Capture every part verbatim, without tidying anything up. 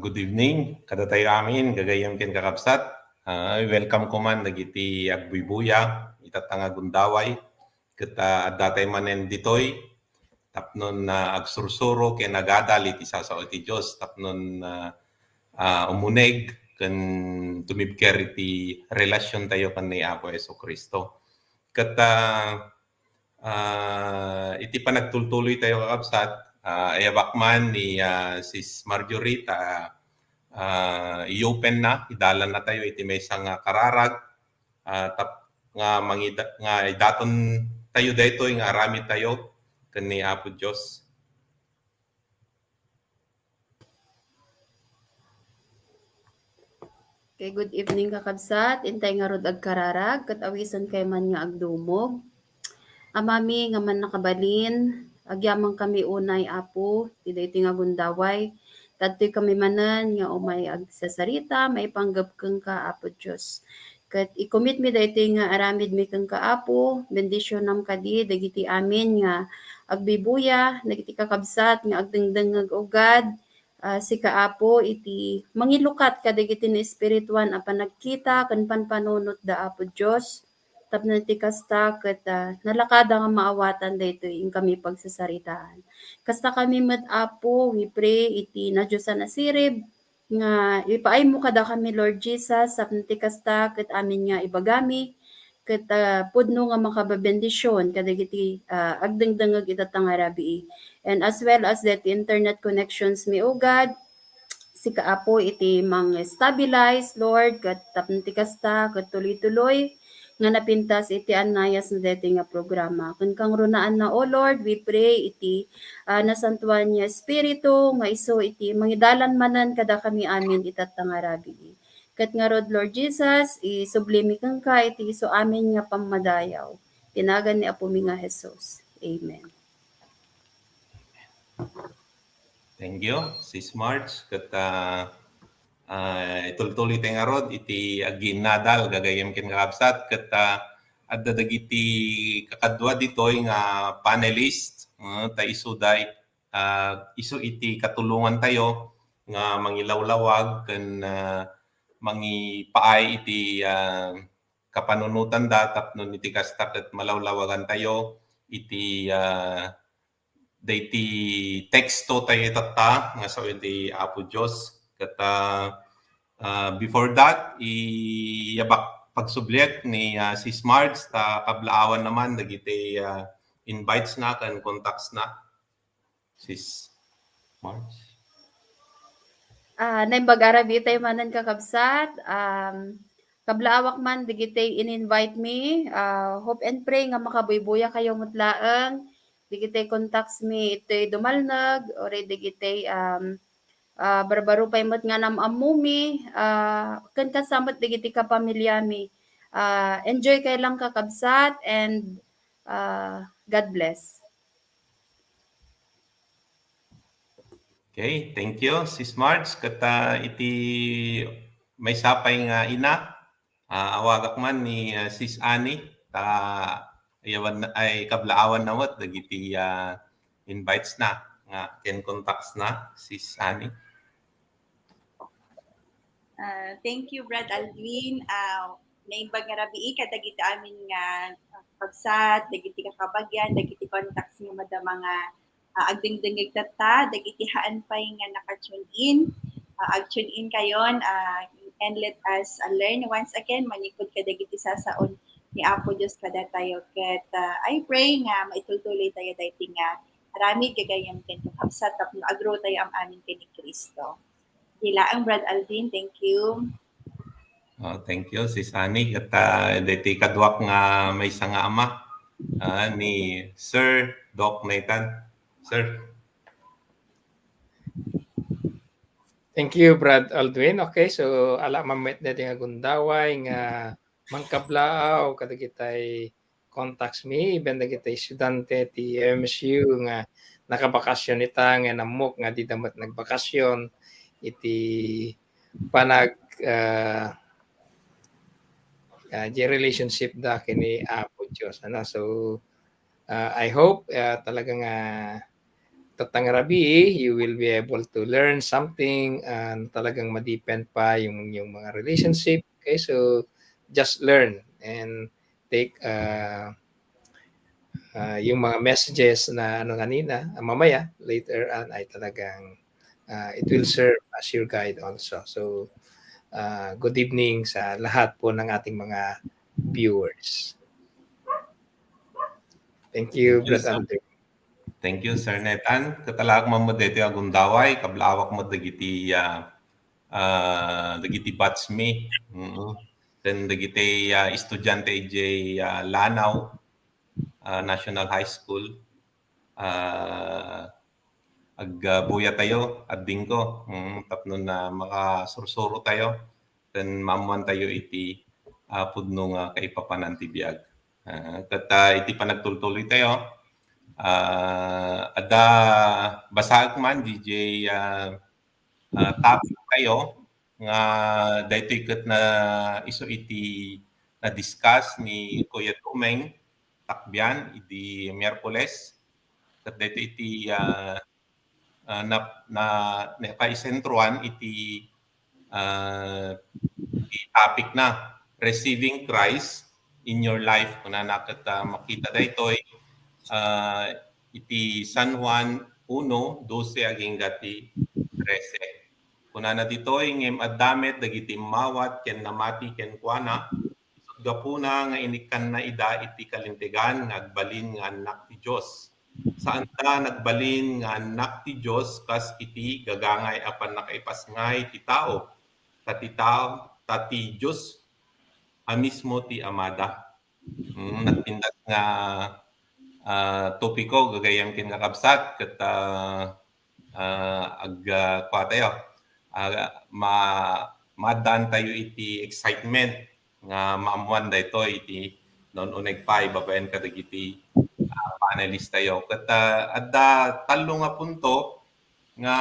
Good evening kadatayo amin, gagayyem ken kakabsat. Ah, welcome ko man dagiti agbuybuya ita nga gundaway. Ket, ah, addatay manen ditoy tapnon, ah, agsursuro ken agadal iti sasao iti Dios, tapnon, ah, ah, umuneg ken tumibker iti relasiontayo ken ni Apo Jesu-Cristo. Ket, ah, ah, iti panagtultuloytayo, kakabsat, ah, ayabak man ni, ah, Sis Marjorie ta, ah, i-open na, idalannatayo iti maysa nga kararag, ah, tap-, nga mangida-, nga idatontayo daytoy nga aramidtayo ken ni Apo Dios. Okay, good evening, kakabsat. Intay ngarud agkararag, ket awisankay man nga agdumog. Amami nga mannakabalin, agyamankami unay, Apo, ti daytoy nga gundaway. Ta adtoy kami manen nga umay agsasarita maipanggep kenka, Apo Dios. Ket i-commit mi daytoy nga aramid mi kenka, Apo, bendisionam kadi dagiti amin nga agbibuya, dagiti kakabsat nga agdengdengngeg, O God, ah, sika, Apo, iti mangilukat kadagiti naespirituan a panagkita ken pampanunotda, Apo Dios. Tapno iti kasta ket, ah, nalakada nga maawatan daytoy inkami pagsasaritaan. Kasta kami met, Apo, we pray iti nadiosan a sirib nga ipaaymo kadakami, Lord Jesus, tapno iti kasta ket amin nga ibagami ket, ah, pudno nga makababendision kadagiti, ah, agdengdengngeg ita nga rabii. And as well as that internet connections mi, O God, sika, Apo, iti mang-stabilize, Lord, ket tapno ti kasta ket tuloy-tuloy nga napintas iti annayas na daytoy nga programa. Ken kangrunaanna, O Lord, we pray iti, ah, nasantuan nga Espiritu nga isu iti mangidalan manen kadakami amin ita nga rabii. Ket ngarud, Lord Jesus, isublimi kenka iti isu amin nga pammadayaw. Ti nagan ni Apomi nga Jesus. Amen. Thank you, Sis Marge. Ket, ah, ah, itultuloytayo ngarud iti agiinnadal, gagayyem ken kakabsat. Ket, ah, adda dagiti kakadua ditoy nga panelist, ah, ta isuda it-, ah, isu iti katulongantayo nga mangilawlawag ken, ah, mangipaay iti, ah, kapanunotanda tapno iti kasta ket malawlawagantayo iti, ah, daydi tekstotayo itatta nga sao iti Apo Dios. Ket, ah, ah, before that, iyabak pagsubliek ni, ah, Sis Marge ta kablaawanna man dagiti, ah, invites na ken contacts na. Sis Marge. Ah, naimbag a rabii tayo manen, kakabsat. Um, kablaawak man dagiti in-invite mi. Ah, hope and pray nga makabuybuyakayo met laeng. Dagiti contacts mi itoy dumalneg, uray dagiti, um, ah, barbaro pay met nga nam-ammomi, ah, ken kasta met dagiti kapamiliami. Ah, enjoy kay lang, kakabsat, and, ah, God bless. Okay, thank you, Sis Marge. Ket, ah, iti maysa pay nga ina, ah, awagak man ni, ah, Sis Annie, ta ayawan, ay, kablaawanna met dagiti, ah, invites na nga ken contacts na, Sis Annie. Ah, thank you, Brad Aldwin. Ah, naimbag nga rabii kadagiti amin nga, ah, kabsat, dagiti kakabagian, dagiti contacts nga madama nga, ah, agdengdengngeg tatta, dagiti haan pay nga naka-tune in, ah, ag-tune in kayon, ah, and let us, ah, learn once again manipud kadagiti sasaon ni Apo Dios kadatayo. Ket, ah, I pray nga maitultuloytayo daytoy nga aramid gagayyem ken kakabsat tapno agrowtayo am-amin ken ni Cristo. Di laeng, Brad Aldwin. Thank you. Oh, thank you, Sis Annie. Ket, ah, daytoy kaduak nga maysa nga ama, ah, ni Sir Doc Nathan. Sir. Thank you, Brad Aldwin. Okay, so ala man met daytoy nga gundaway nga mangkablaaw kadagitay contacts mi, even dagiti estudiante ti M S U nga nakabakasyon ita, nga nammok nga dida met nagbakasyon iti panag, ah, ah, di relationship da kini Apo Dios, ano. So, ah, I hope, ah, talaga nga tatta nga rabii, you will be able to learn something and talagang ma-deepen pa yung, yung mga relationship. Okay, so just learn and take, uh, uh, yung mga messages na ano kanina, ah, mamaya, later on, ay talagang, uh, it will serve as your guide also. So, uh, good evening sa lahat po ng ating mga viewers. Thank you, Thank you, Brad sir. Alden. Thank you, Sir Nathan. Katalaak man met daytoy a gundaway, kablaawak met dagiti, ah, ah, dagiti batch mi. Mm. Ken dagiti, ah, estudiante idiay, ah, Lanao, ah, National High School. Ah, ag-, ah, buya tayo, adingko. Mm, tapno na makasursuro tayo. Ken maammoan tayo iti, ah, pudno nga kaipapanan ti biag. Ah, ket, ah, iti panagtultuloy tayo, ah, adda basaek man diay, ah, ah, topic tayo nga daytoy ket na isu iti na-discuss ni Kuya Tumeng Takbian idi Miyerkules. Ket daytoy iti, ah, ah, na, na, nakaisentroan iti, ah, iti topic na, Receiving Christ in Your Life. Kunana ket, ah, makita daytoy, ah, iti San Juan uno, dose agingga ti trese. Kunana ditoy, ngem adda met dagiti immawat ken namati kenkuana, isut' gapuna nga inikkanna ida iti kalintegan nga agbalin nga annak ti Dios. Saanda nagbalin nga annak ti Dios kas iti gagangay a pannakaipasngay ti tao, ta ti tao, ta ti Dios a mismo ti Amada. Mm, nagpintas nga, ah, topiko, gagayyem ken kakabsat, ket, ah, ah, ag-, ah, kua tayo, ah, ma-, maaddaan tayo iti excitement nga maammoan daytoy iti naun-uneg pay babaen kadagiti, ah, panelist tayo. Ket, ah, adda tallo nga punto nga,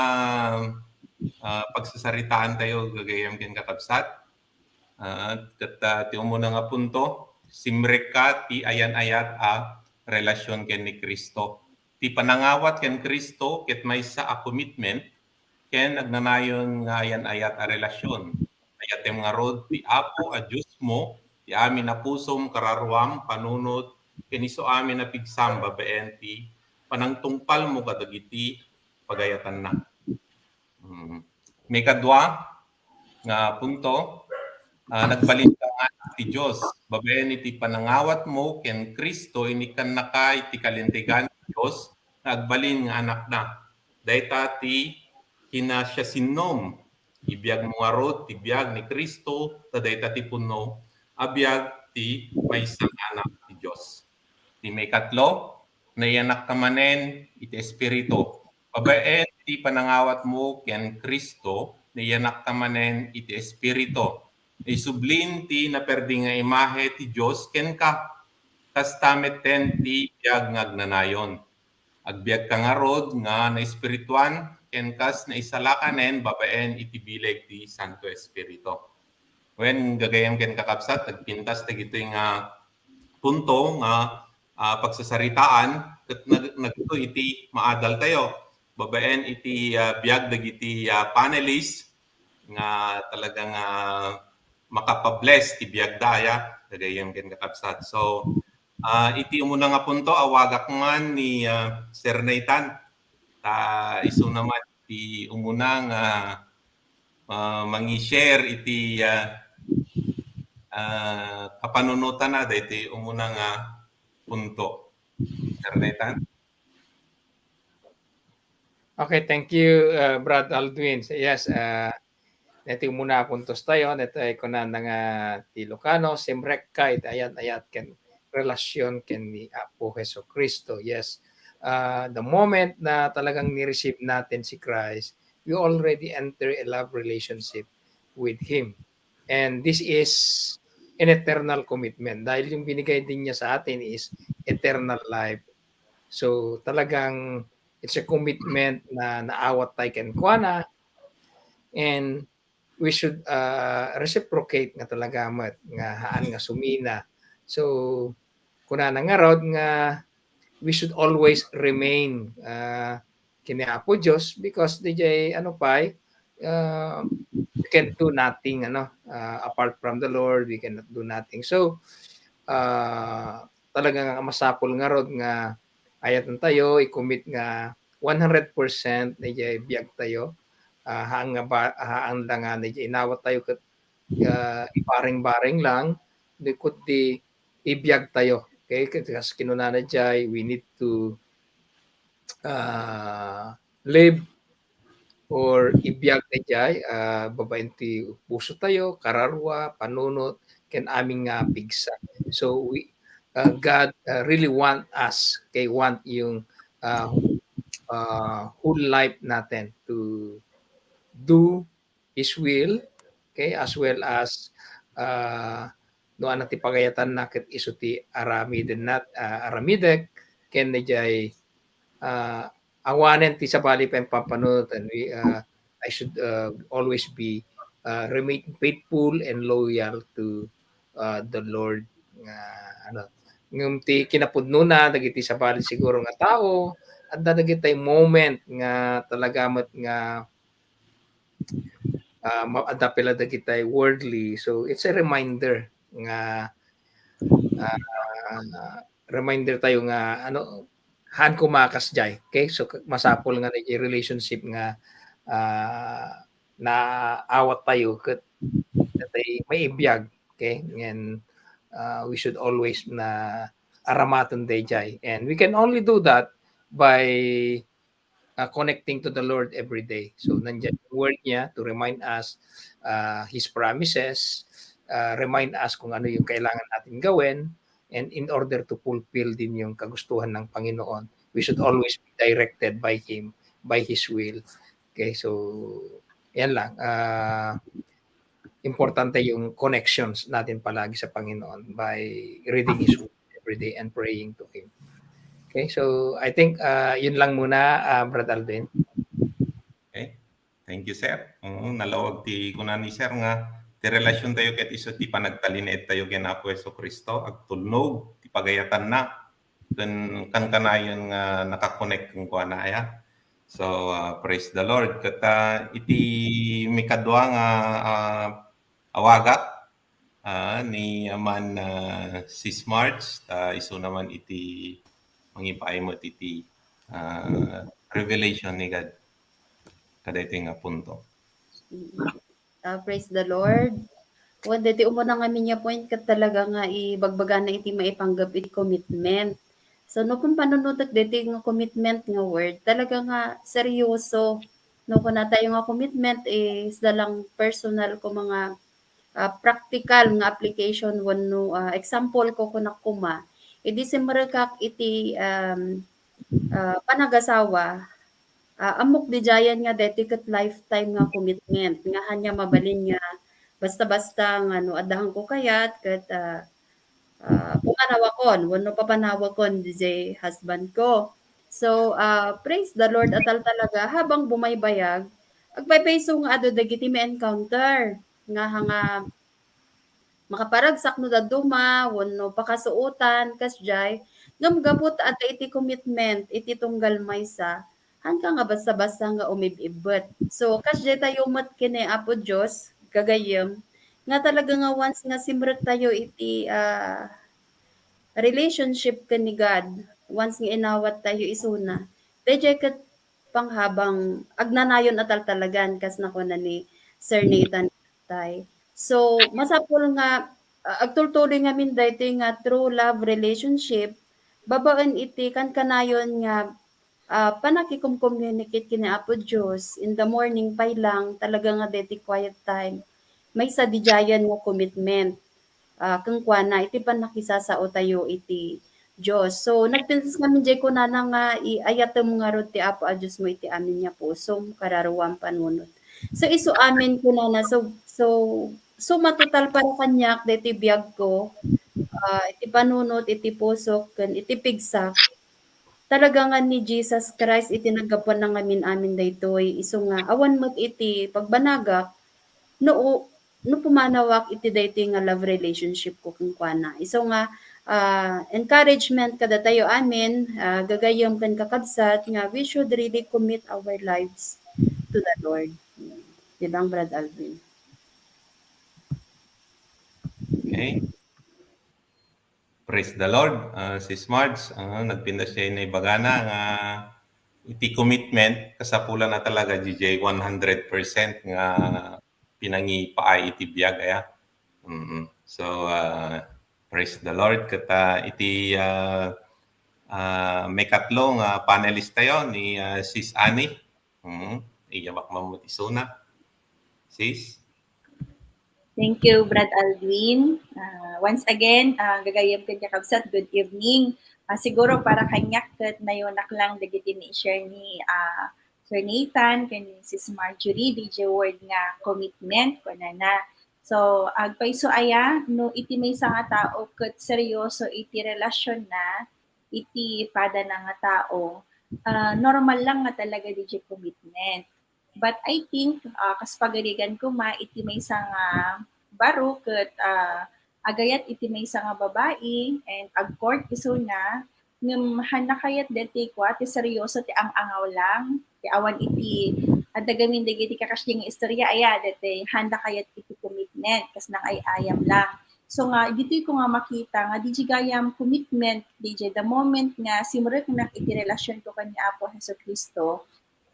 ah, pagsasaritaan tayo, gagayyem ken kakabsat. Ah, ket, ah, ti umuna nga punto, simrekka ti ayan-ayat a relasyon ken ni Cristo. Ti panangawat ken Cristo ket maysa a commitment ken agnanayon nga ayan-ayat a relasyon. Ayatem ngarud ti Apo a Diosmo ti amin a pusom, kararuam, panunot, ken isu amin a pigsam babaen ti panangtungpalmo kadagiti pagayatanna. Mm. Maikadua nga punto, ah, nagbalinka nga anak ti Dios. Babaen iti panangawatmo ken Cristo, inikkannaka iti kalintegan ti Dios nga agbalin nga anakna. Dayta ti kinasiasinnom. Ibiagmo ngarud ti biag ni Cristo, ta dayta ti pudno a biag ti maysa nga anak ti Dios. Ti maikatlo, nayanakka manen iti Espiritu. Babaen ti panangawatmo ken Cristo, nayanakka manen iti Espiritu. Isublin ti naperdi nga imahe ti Dios kenka. Kasta metten ti biag nga agnanayon. Agbiagka ngarud nga naespirituan ken kas naisalakanen babaen iti bileg ti Santo Espiritu. Wen, gagayyem ken kakabsat, nagpintas dagitoy nga punto nga, ah, pagsasaritaan ket nag-, nagto iti maadal tayo babaen iti, ah, biag dagiti, ah, panelist nga talagang, ah, makapabless ti biagda aya, gagayyem ken kakabsat. So, ah, iti umuna nga punto, awagak man ni, ah, Sir Nathan. Ta isu naman ti umuna nga, ah, mangi-share iti, ah, ah, kapanunotana daytoy umuna nga punto. Sir Nathan? Okay, thank you, uh, Brad Aldwin. So, yes, uh, daytoy umuna a puntos tayo, daytoy kunana nga ti Ilocano, simrekka iti ayan-ayat ken relasyon ken ni Apo Jesu-Cristo. Yes. Uh, the moment na talagang ni-receive natin si Christ, we already enter a love relationship with Him. And this is an eternal commitment. Dahil yung binigay din niya sa atin is eternal life. So, talagang it's a commitment na naawat tayo kenkuana. And we should, uh, reciprocate nga talaga met, nga haan nga sumina. So, kunana ngarud nga we should always remain, uh, kini Apo Dios, because diay ano pay, uh, we can do nothing, ano, uh, apart from the Lord, we cannot do nothing. So, uh, talaga nga masapul ngarud nga ayatan tayo, i-commit nga one hundred percent diay biag tayo, uh, haan nga ba, haan la nga diay inawat tayo ket, uh, ibareng-bareng lang, di, kundi ibiag tayo. Okay? Ket kas kinunana diay, we need to, uh, live or ibiag diay, uh, babaen ti puso tayo, kararua, panunot, ken amin nga pigsa. So, we, uh, God, uh, really want us, okay, want yung, uh, uh, whole life natin to do His will, okay, as well as, uh, no, ania ti pagayatanna ket isu ti aramiden nat-, uh, aramidek, ken diay, uh, awanen ti sabali pay a pampanunoten. We, uh, I should, uh, always be, uh, remain faithful and loyal to, uh, the Lord. Nga, ano, ngem ti kinapudnona dagiti sabali siguro nga tao, adda dagiti moment nga talaga met nga, uh, ma-, adda pay la dagiti worldly. So, it's a reminder nga, uh, reminder tayo nga, ano, haan koma kasdiay. Okay? So, k-, masapul nga diay relationship nga, uh, naawat tayo ket, ket diay maibiag. Okay? And, uh, we should always na aramaten diay. And we can only do that by, uh, connecting to the Lord every day. So, nandiyan yung word niya to remind us, uh, His promises, uh, remind us kung ano yung kailangan natin gawin, and in order to fulfill din yung kagustuhan ng Panginoon, we should always be directed by Him, by His will. Okay, so, yan lang. Uh, importante yung connections natin palagi sa Panginoon by reading His Word every day and praying to Him. Okay, so I think, uh, yun lang muna, uh, Brad Alvin. Okay. Thank you, sir. Oo, nalawag ti kuna ni sir nga ti relasyon tayo ket isu ti panagtalinaed tayo ken Apo Jesu-Cristo, agtulnog ti pagayatanna ken kankanayon nga nakakonek kenkuana, aya. So, uh, praise the Lord. Ket, uh, iti mikadua nga, uh, awagak, ah, ni Aman, ah, Sis March, ta isu naman iti mangipaay met iti, ah, revelation ni God kadaytoy nga punto. Mm. Ah, praise the Lord. Wen, daytoy umuna ngamin nga point ket talaga nga ibagbagana iti maipanggep iti commitment. So, no, kun panunotek daytoy nga commitment nga word, talaga nga seryoso. No, kuna tayo nga commitment is dalang personal ko mga ah, praktikal nga application wenno, ah, example ko kunak koma, idi simrekak iti, um, ah, panagasawa, ah, ammok didiayen nga daytoy ket lifetime nga commitment nga haan nga mabalin nga basta-basta nga no adda ko kayat ket, ah, ah, pumanawakon wenno papanawakon diay husband ko. So, ah, praise the Lord, atal talaga habang bumaybayag, agpaypayso nga adu dagiti ma-encounter nga, nga makaparagsak no dadduma wenno pakasuotan, kasdiay. Ngem gapu ta adda iti commitment iti tunggal maysa, haanka nga basta-basta nga umib-ibbet. So, kasdiay tayo met ken ni Apo Dios, gagayyem, nga talaga nga once nga simrek tayo iti, ah, relationship ken ni God, once nga inawat tayo isuna, daydiay ket panghabang agnanayon a taltalagan, kas nakuna ni Sir Nathan tay. So, masapul nga, ah, agtultuloy ngamin daytoy nga true love relationship babaen iti kankanayon nga, ah, pannakikomcommunicate ken ni Apo Dios in the morning pay lang, talaga nga daytoy quiet time. Maysa didiayen nga commitment, ah, kenkuana iti pannakisasao tayo iti Dios. So, nagpintas ngamin diay kunana nga, "Iyatem ngarud ti Apo a Diosmo iti amin nga pusom, kararuam, panunot." So, isu amin kunana, so, so, suma total para kaniak daytoy biagko, ah, iti panunot, iti pusok, ken iti pigsak. Talaga nga ni Jesus Christ iti naggapuan na ngamin amin daytoy. Isu nga, awan met iti pagbanagak, no, no pumanawak iti daytoy nga love relationship ko kenkuana. Isu nga, ah, encouragement kadatayo amin, ah, gagayyem ken kakabsat nga we should really commit our lives to the Lord. Di ba, Brad Alvin? Okay. Praise the Lord. Ah, Sis Marge, ah, nagpintas siya na ibagana nga iti commitment, kasapulan na talaga, D J, one hundred percent nga pinangipaay iti biag, aya. Mm. So, ah, praise the Lord. Ket, ah, iti, ah, ah, maikatlo nga panelist tayo ni, ah, Sis Annie. Mm. Iyamak man met isuna. Sis? Thank you, Brad Alvin. Ah, once again, ah, gagayyem ken kakabsat, good evening. Ah, siguro para kaniak ket nayonak lang dagiti ni-share ni, ah, Sir Nathan ken ni Sis Marjorie, D J word nga commitment, kunana. So, agpayso aya, no iti maysa nga tao ket seryoso iti relasionna, iti padana nga tao, ah, normal lang nga talaga D J commitment. But I think, ah, kas pagarigan koma, iti maysa nga baro ket, ah, agayat iti maysa nga babai and ag-court isuna, ngem haanna kayat daytoy kua ti seryoso ti ang-angaw lang, ti awan iti, adda gamin dagiti kakasdi nga istorya aya, daytoy haanna kayat iti commitment, kas nang ay-ayam lang. So nga, ditoy ko nga makita nga D J gayam commitment, D J, the moment nga simreknak iti relationko ken ni Apo Jesu-Cristo,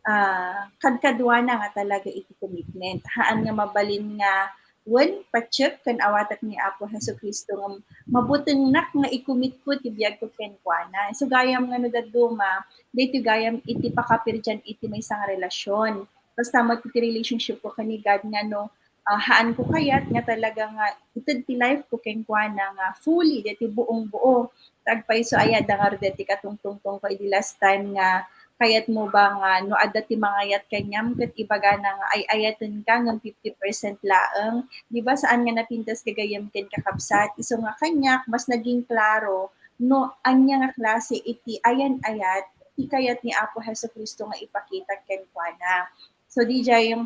ah, kadkaduana nga talaga iti commitment. Haan nga mabalin nga wen, patiek ken awatek ni Apo Jesu-Cristo nga mabutengnak nga i-commitko ti biagko kenkuana. So gayam nga no dadduma, daytoy gayam iti pakapirdian iti maysa nga relasion. Basta met iti relationshipko ken ni God nga no, ah, haanko kayat nga talaga nga ited ti lifeko kenkuana nga fully, daytoy buong-buo. Ta agpayso aya, adda ngarud daytoy katungtungtongko idi last time nga kayatmo ba nga no adda ti mangayat kaniam ket ibagana nga ay-ayatenka ngem fifty percent laeng? Di ba saan nga napintas gagayyem ken kakabsat? Isu nga kaniak, mas naging klaro no ania nga klase iti ayan-ayat ti kayat ni Apo Jesu-Cristo nga ipakita kenkuana. So, D J,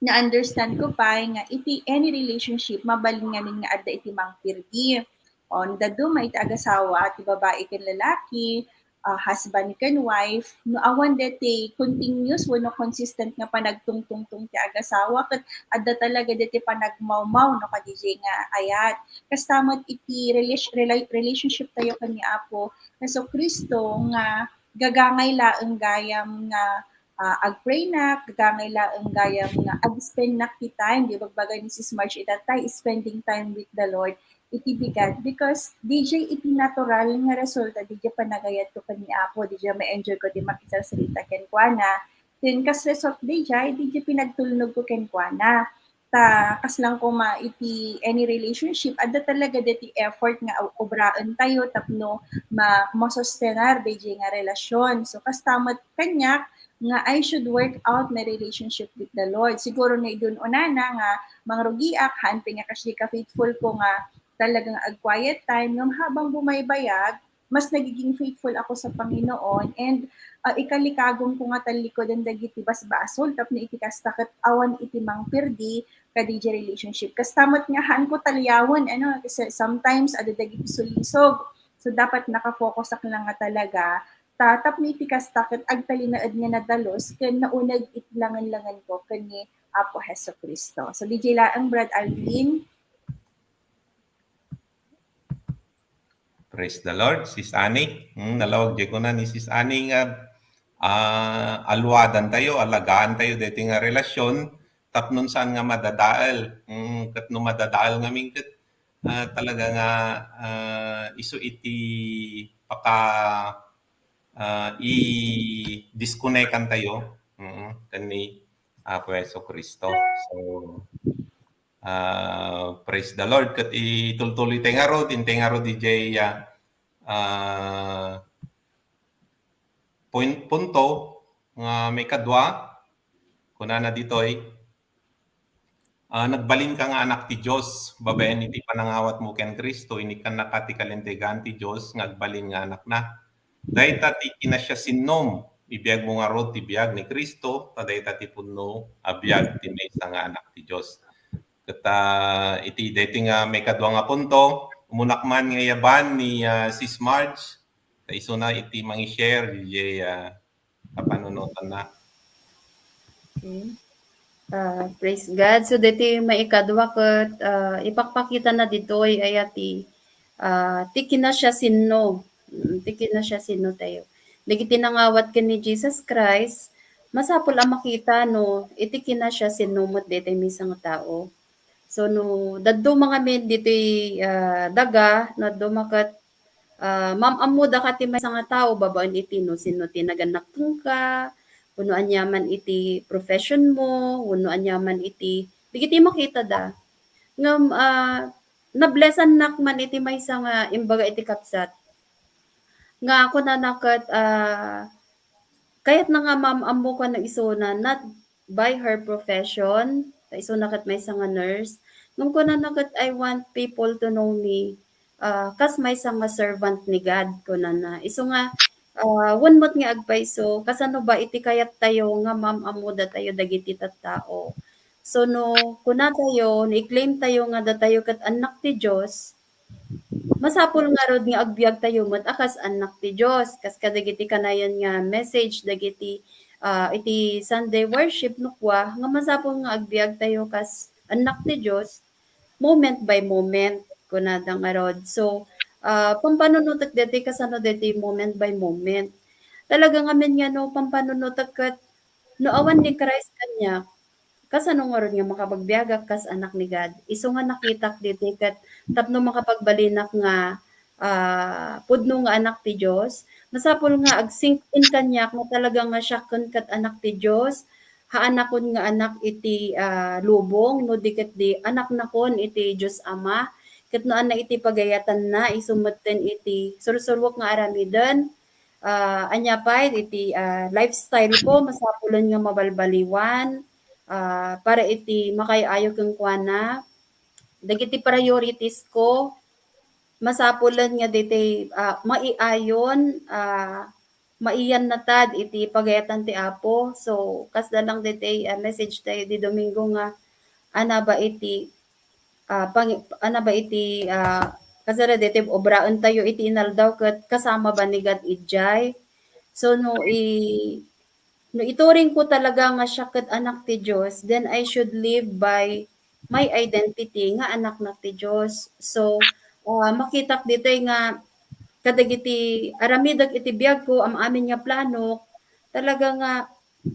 na-understand ko pay nga iti any relationship, mabalin ngamin nga adda iti mangpirdi. O, no dadduma iti agasawa, ti babai ken lalaki, ah, husband ken wife, no awan daytoy continuous wenno consistent nga panagtungtungtong ti agasawa, ket adda talaga daytoy panagmawmaw, no, ka-D J nga ayat. Kasta met iti rela-, relationship tayo ken ni Apo Jesu-Cristo nga gagangay laeng gayam nga ah, ag-praynak, gagangay laeng gayam nga ag-spendnak ti time. Di bagbaga ni Sis Marge ita tay, spending time with the Lord iti bigat. Because D J iti natural nga resulta, D J panagayatko ken ni Apo, D J ma-enjoyko ti makisarsarita kenkuana. Then kas result, D J, D J pinagtulnogko kenkuana. Ta kas lang koma iti any relationship, adda talaga daytoy effort nga obraen tayo tapno ma-, masostenar daytoy nga relasion. So, kasta met kaniak nga I should work out my relationship with the Lord. Siguro no idi unana nga mangrugiak, haan pay nga kasdi ka-faithful ko nga talagang ag-quiet time, ngem habang bumaybayag, mas nagiging faithful ako sa Panginoon and, ah, ikalikagumko nga tallikuden dagiti basbasol tapno iti kasta ket awan iti mangpirdi ka-D J relationship. Kasta met nga haanko taliawen, ano, kasi sometimes adda dagiti sulisog. So, dapat naka-focusak lang nga talaga ta tapno iti kasta ket agtalinaed nga nadalus ken nauneg iti langen-langenko ken ni Apo Jesu-Cristo. So, D J laeng, Brad Alvin. Praise the Lord, Sis Annie. Hmm, nalawag di kuna ni Sis Annie nga, ah, aluadan tayo, alagaan tayo daytoy nga relasyon, tapno saan nga madadael. Hmm, ket no madadael ngamin ket, ah, talaga nga, ah, isu iti paka, ah, i-disconnectan tayo, mm, ken ni Apo Jesu-Cristo. So, ah, praise the Lord. Ket itultuloy tayo ngarud, intay ngarud D J, ah, ah, point, punto nga maikadua, kunana ditoy, ah, nagbalinka nga anak ti Dios, babaen iti panangawatmo ken Cristo, inikkannaka ti kalintegan ti Dios nga agbalin nga anakna. Dayta ti kinasiasinnom, ibiagmo ngarud ti biag ni Cristo, ta dayta ti pudno a biag ti maysa nga anak ti Dios. Ket, ah, iti daytoy nga maikadua nga punto, umunak man nga ayaban ni, ah, Sis Marge, ta isuna iti mangi-share, D J, ah, kapanunotanna. Okay. Ah, praise God. So, daytoy maikadua ket, ah, ipakpakitana ditoy aya ti, ah, ti kinasiasino. Mm, ti kinasiasino tayo. Dagiti nangawat ken ni Jesus Christ, masapul a makita no iti kinasiasino met daytoy maysa nga tao. So, no dadduma ngamin ditoy, ah, daga, no dadduma ket, ah, maam-ammoda ka ti maysa nga tao babaen iti no sino ti nagannak kenka, wenno aniaman iti profession mo, wenno aniaman iti, dagiti makitada. Ngem, ah, nablesannak man iti maysa nga imbaga iti kabsat. Nga kunana ket, ah, kayatna nga maam-ammok no isuna, not by her profession, ta isuna ket maysa nga nurse. Ngem kunana ket, "I want people to know me, ah, kas maysa nga servant ni God," kunana. Isu nga, ah, wen met nga agpayso, kasano ba iti kayattayo nga maam-ammodatayo dagiti tattao? So, no kunatayo, no i-claim tayo nga datayo ket annak ti Dios, masapul ngarud nga agbiagtayo met a kas annak ti Dios. Kas kadagiti kanayon nga message dagiti, ah, iti Sunday worship no kua, nga masapul nga agbiagtayo kas annak ti Dios, moment by moment, kunada ngarud. So, ah, pampanunotek deti kasano deti moment by moment. Talaga ngamin nga no, pampanunotek ket no awan ni Christ kaniak, kasano ngarud nga makapagbiagak kas anak ni God? Isu nga nakitak ditoy ket tapno makapagbalinak nga, ah, pudno nga anak ti Dios, masapul nga ag-sink in kaniak nga talaga nga siak ket anak ti Dios, haanakon nga anak iti, ah, lubong, no di ket di anaknakon iti Dios Ama, ket no ania iti pagayatanna, isu metten iti sursuruek nga aramiden, ah, ania pay iti, ah, lifestyle ko, masapulen nga mabalbaliwan, ah, para iti makaay-ayo kenkuana. Dagiti priorities ko, masapulen nga ditoy, ah, maiayon, ah, maiyannatad iti pagayatan ti Apo. So, kasla lang ditoy, ah, message tayo di Domingo nga, ana ba iti, ah, pangi-, ana ba iti, ah, kasla ditoy obraen tayo iti inaldaw ket kasama ba ni God idiay? So, no i-, no ituring ko talaga nga siak ket anak ti Dios, then I should live by my identity nga anakna ti Dios. So, ah, makitak ditoy nga kadagiti aramidek iti biag ko, am-amin nga planok, talaga nga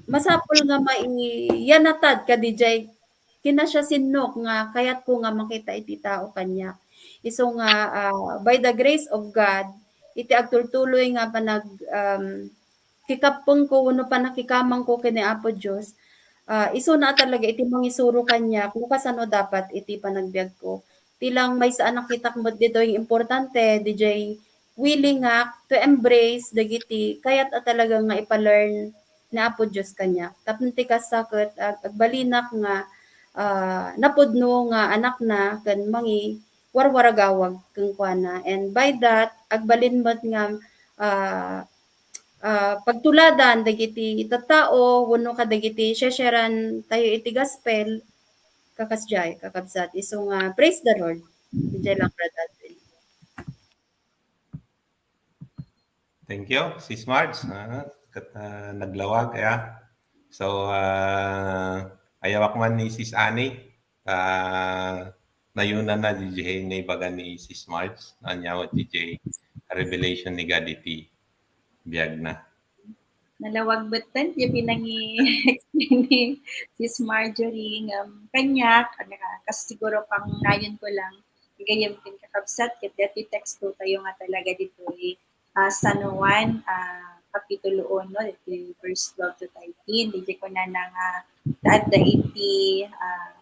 masapul nga maiyanatad kadidiay kinasiasinnok nga kayatko nga makita iti tao kaniak. Isu nga, ah, by the grace of God, iti agtultuloy nga panag-, um, kikappengko wenno panakikamangko ken ni Apo Dios, ah, isuna talaga iti mangisuro kaniak no kasano dapat iti panagbiagko. Ti lang maysa a nakitak met ditoy nga importante, didiay willingak to embrace dagiti kayat a talaga nga ipa-learn ni Apo Dios kaniak. Tapno ti kasta ket ag-, agbalinak nga, ah, napudno nga anakna ken mangiwarwaragawag kenkuana. And by that, agbalin met nga, ah, ah, pagtuladan dagiti tattao wenno kadagiti share-sharean tayo iti gospel, kakasdiay, kakabsat. Isu nga, praise the Lord. Idiay lang, Brad Alvin. Thank you, Sis Marge. Ah, ket, ah, naglawag, ya. So, ah, ayawak man ni Sis Annie, ah, nayuna na, D J, naibaga ni Sis Marge, ania met, D J, revelation ni God iti biagna. Nalawag metten, di pinangi-explain ni Sis Marjorie, ngem kaniak, ano ka, kas siguro pangnayon ko lang, gayam ken kakabsat, ket dati teksto tayo nga talaga ditoy, ah, San Juan, ah, Kapitulo uno, ditoy verse twelve to thirteen. Ditoy kunana nga, ta adda iti, ah,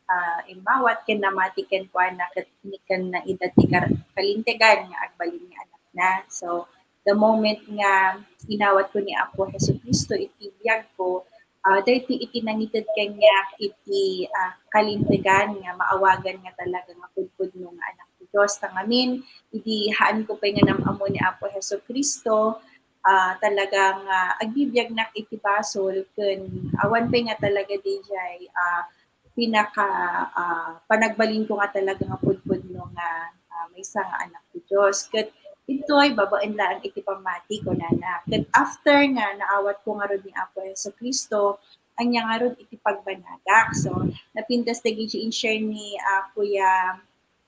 ah, immawat ken namati kenkuana ket inikanna ida ti kar-, kalintegan nga agbalin nga anakna. So, the moment nga inawat ko ni Apo Jesu-Cristo iti biag ko, ah, daytoy iti nangited kaniak iti, ah, kalintegan nga maawagan nga talaga nga pudpudno nga anak ti Dios. Ta ngamin, idi haan ko pay nga nam-ammo ni Apo Jesu-Cristo, ah, talaga nga agbibiagnak iti basol ken awan pay nga talaga didiay, ah, pinaka, ah, panagbalin ko nga talaga nga pudpudno nga, ah, maysa nga anak ti Dios. Ket ditoy babaen laeng iti pammati, kunana. Ket after nga naawat ko ngarud ni Apo Jesu-Cristo, ania ngarud iti pagbanagak. So, napintas dagiti in-share ni, ah, Kuya,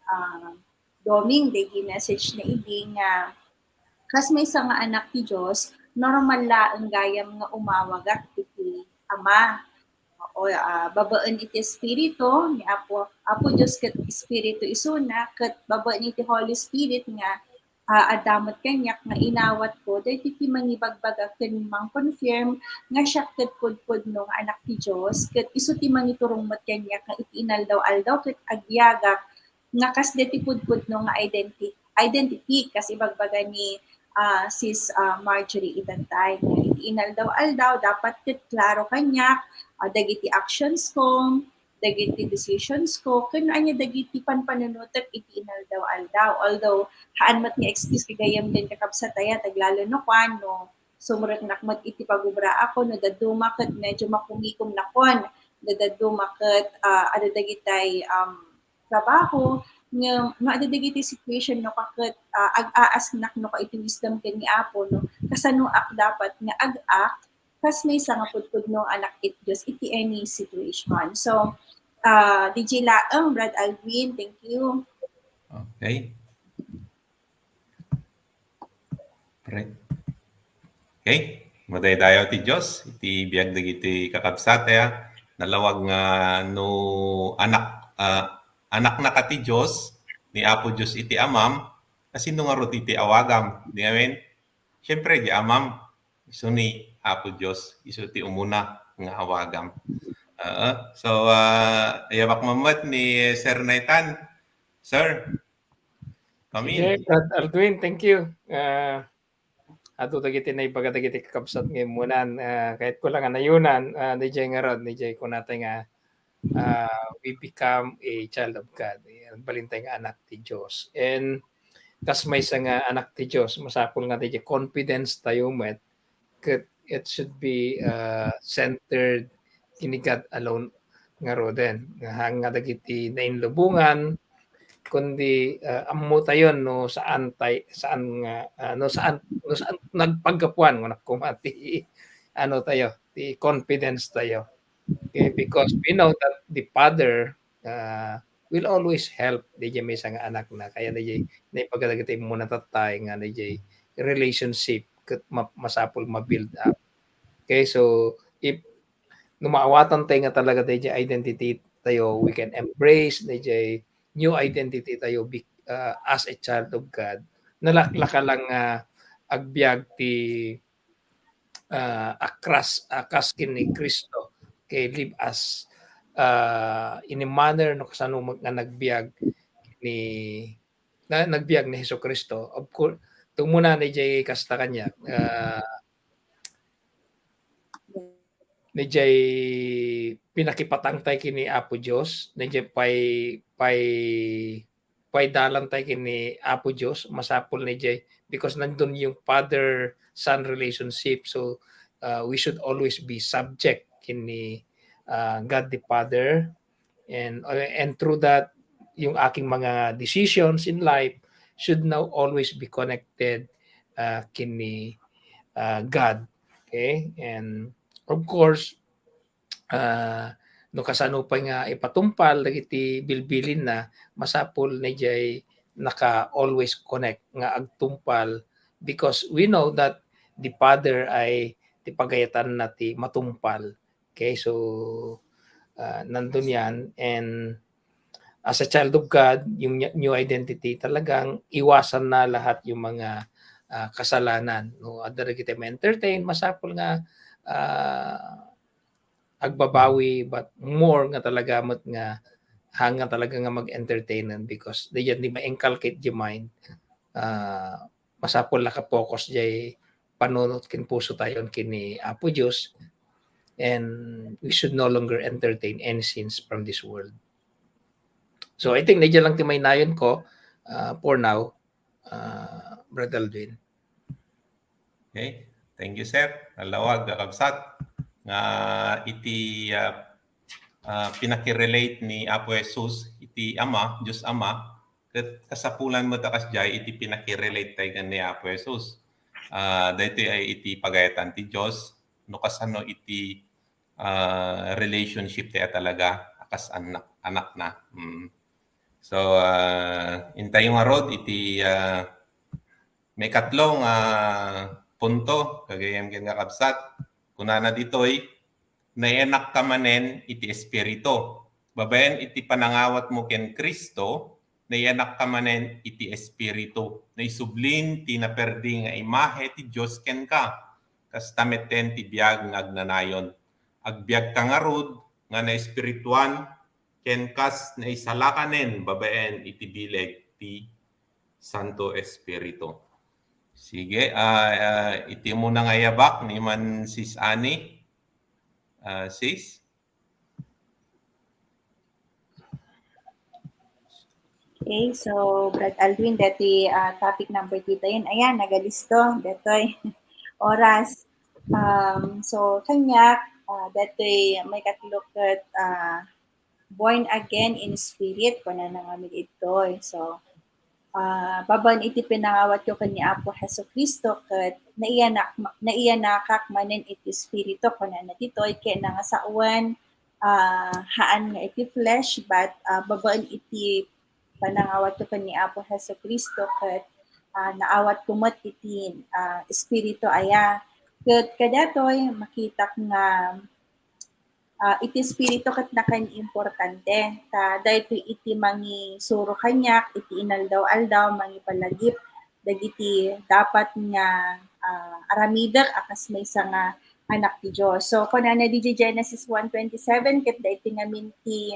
ah, Doming, dagiti message na idi nga kas maysa nga anak ti Dios, normal laeng gayam nga umawagak iti Ama. O, ah, babaen iti Espiritu ni Apo, Apo Dios ket Espiritu isuna, ket babaen iti Holy Spirit nga, ah, adda met kaniak nga inawat ko, daytoy ti mangibagbaga ken mang-confirm nga siak ket pudpudno nga anak ti Dios, ket isu ti mangiturong met kaniak nga iti inaldaw-aldaw ket agbiagak nga kas daytoy pudpudno nga identi-, identity, kas ibagbaga ni, ah, Sis, ah, Marjorie itantay. Iti inaldaw-aldaw, dapat ket klaro kaniak, ah, dagiti actions ko, dagiti decisions ko, ken ania dagiti panpanunotek iti inaldaw-aldaw. Although, haan met nga excuse gagayem ken kakabsat aya, taglalo no kuan, no, sumreknak met iti pagubraak, no, dadduma ket medyo makumikom nakon, no, dadduma ket, ah, adda dagitay, um, trabaho, nga no adda dagiti situation no ka ket, ah, ag-aasknak no ka iti wisdom ken ni Apo, no, kasanoak dapat nga ag-act kas maysa nga pudpudno nga anak iti Dios iti any situation. So, ah, D J laeng, Brad Alvin, thank you. Okay. Right. Okay. Madaydayaw ti Dios iti biag dagiti kakabsat aya. Nalawag nga no anak, ah, anaknaka ti Dios, ni Apo Dios iti amam, kasino ngarud iti awagam? Di amin? Siyempre, di amam, isu ni Apo Dios, isu ti umuna nga awagam. Oo. So, ah, ayabak mammet ni Sir Nathan. Sir, come in. Okay, Brad Aldwin, thank you. Ah, adu dagiti naibaga dagiti kakabsat nga immunan, ah, kayat ko lang nga nayunan, ah, D J ngarud, D J kunatay nga, ah, we become a child of God. Agbalintay nga anak ti Dios. And kas maysa nga anak ti Dios, masapul nga D J confidence tayo met, ket it should be, ah, centered kini God alone ngaruden. Nga, nga dagiti nainlubungan, kundi, ah, ammo tayon no saan tay-, saan nga, ah, no saan, no saan nagpaggapuan, nga nakuma ti, ano tayo, ti confidence tayo. Okay, because we know that the Father, ah, will always help D J maysa nga anakna. Kaya D J, naibaga dagiti immunan tattay nga D J relationship ket ma-, masapul ma-build up. Okay, so if no maawatan tay nga talaga D J identity tayo, we can embrace D J new identity tayo be-, ah, as a child of God. Nalaklaka lang nga agbiag ti, ah, a cross, a cross ken ni Cristo. Okay, live as, ah, in a manner no kasano mag-, nga nagbiag ni, na, nagbiag ni Jesu-Cristo. Of course, tumuna ni jay kasta kaniak, ah, ni jay pinakipatang tay kini Apo Dios, ni jay pay, pay, pay dalan tay kini Apo Dios, masapul ni jay, because nandun yung father-son relationship. So, uh, we should always be subject kini, uh, God the Father. And, uh, and through that, yung aking mga decisions in life should now always be connected, uh, kini, uh, God. Okay? And of course, ah, no kasano pay nga ipatungpal dagiti bilbilinna, masapul ni jay naka always connect nga agtungpal, because we know that the Father ay ti pagayatanna ti matungpal. Okay, so, ah, nandun yan. And as a child of God, yung ny-, new identity, talagang iwasan na lahat yung mga, ah, kasalanan, no? Adda dagiti ma-entertain, masapul nga, ah, agbabawi, but more nga talaga met nga, haan nga talaga nga mag-entertainan, because diyan di ma-inculcate di mind. Ah, masapul naka-focus jay panunot ken puso tayon kini Apo Dios, and we should no longer entertain any sins from this world. So, I think, diyan lang ti mainayon ko, ah, for now, ah, Brother Aldwin. Okay. Thank you, sir. Nalawag, kakabsat, nga iti, ah, ah, pinakirelate ni Apo Jesus iti Ama, Dios Ama, ket kasapulan met a kasdiay iti pinakirelate tayo ken ni Apo Jesus. Ah, daytoy ay iti pagayatan ti Dios, no kasano iti, ah, relationship tayo talaga a kas anak, anakna. Mm. So, ah, intayo ngarud iti, ah, maikatlo nga punto, gagayyem ken kakabsat. Kunana ditoy, "Nayanakka manen iti Espiritu." Babaen iti panangawatmo ken Cristo, nayanakka manen iti Espiritu. Naisublin ti naperdi nga imahe ti Dios kenka. Kasta metten ti biag nga agnanayon. Agbiagka ngarud nga naespirituan ken kas naisalakanen babaen iti bileg ti Santo Espiritu. Sige, ah, ah, iti umuna nga yabak ni man Sis Annie. Ah, sis? Okay, so Brad Aldwin, dati, ah, topic number two tayo. Ayan, nagalisto. Datoy oras. Um, so, kaniak, ah, datoy maikatlo ket, ah, born again in spirit, kunana ngamin ditoy. So, ah, babaen iti pinangawatko ken ni Apo Jesu-Cristo ket naiyanak-, naiyanakak manen iti Espiritu, kunana ditoy, ken nangasawen, ah, haan nga iti flesh, but, ah, babaen iti panangawatko ken ni Apo Jesu-Cristo ket, ah, naawatko met iti, ah, Espiritu aya. Ket kadatoy makitak nga, ah, iti Espiritu ket nakaimportante. Ta daytoy iti mangisuro kaniak iti inaldaw-aldaw, mangipalagip dagiti dapat nga, ah, aramidek a kas maysa nga anak ti Dios. So, kunana didiay Genesis one twenty-seven, ket daytoy ngamin ti,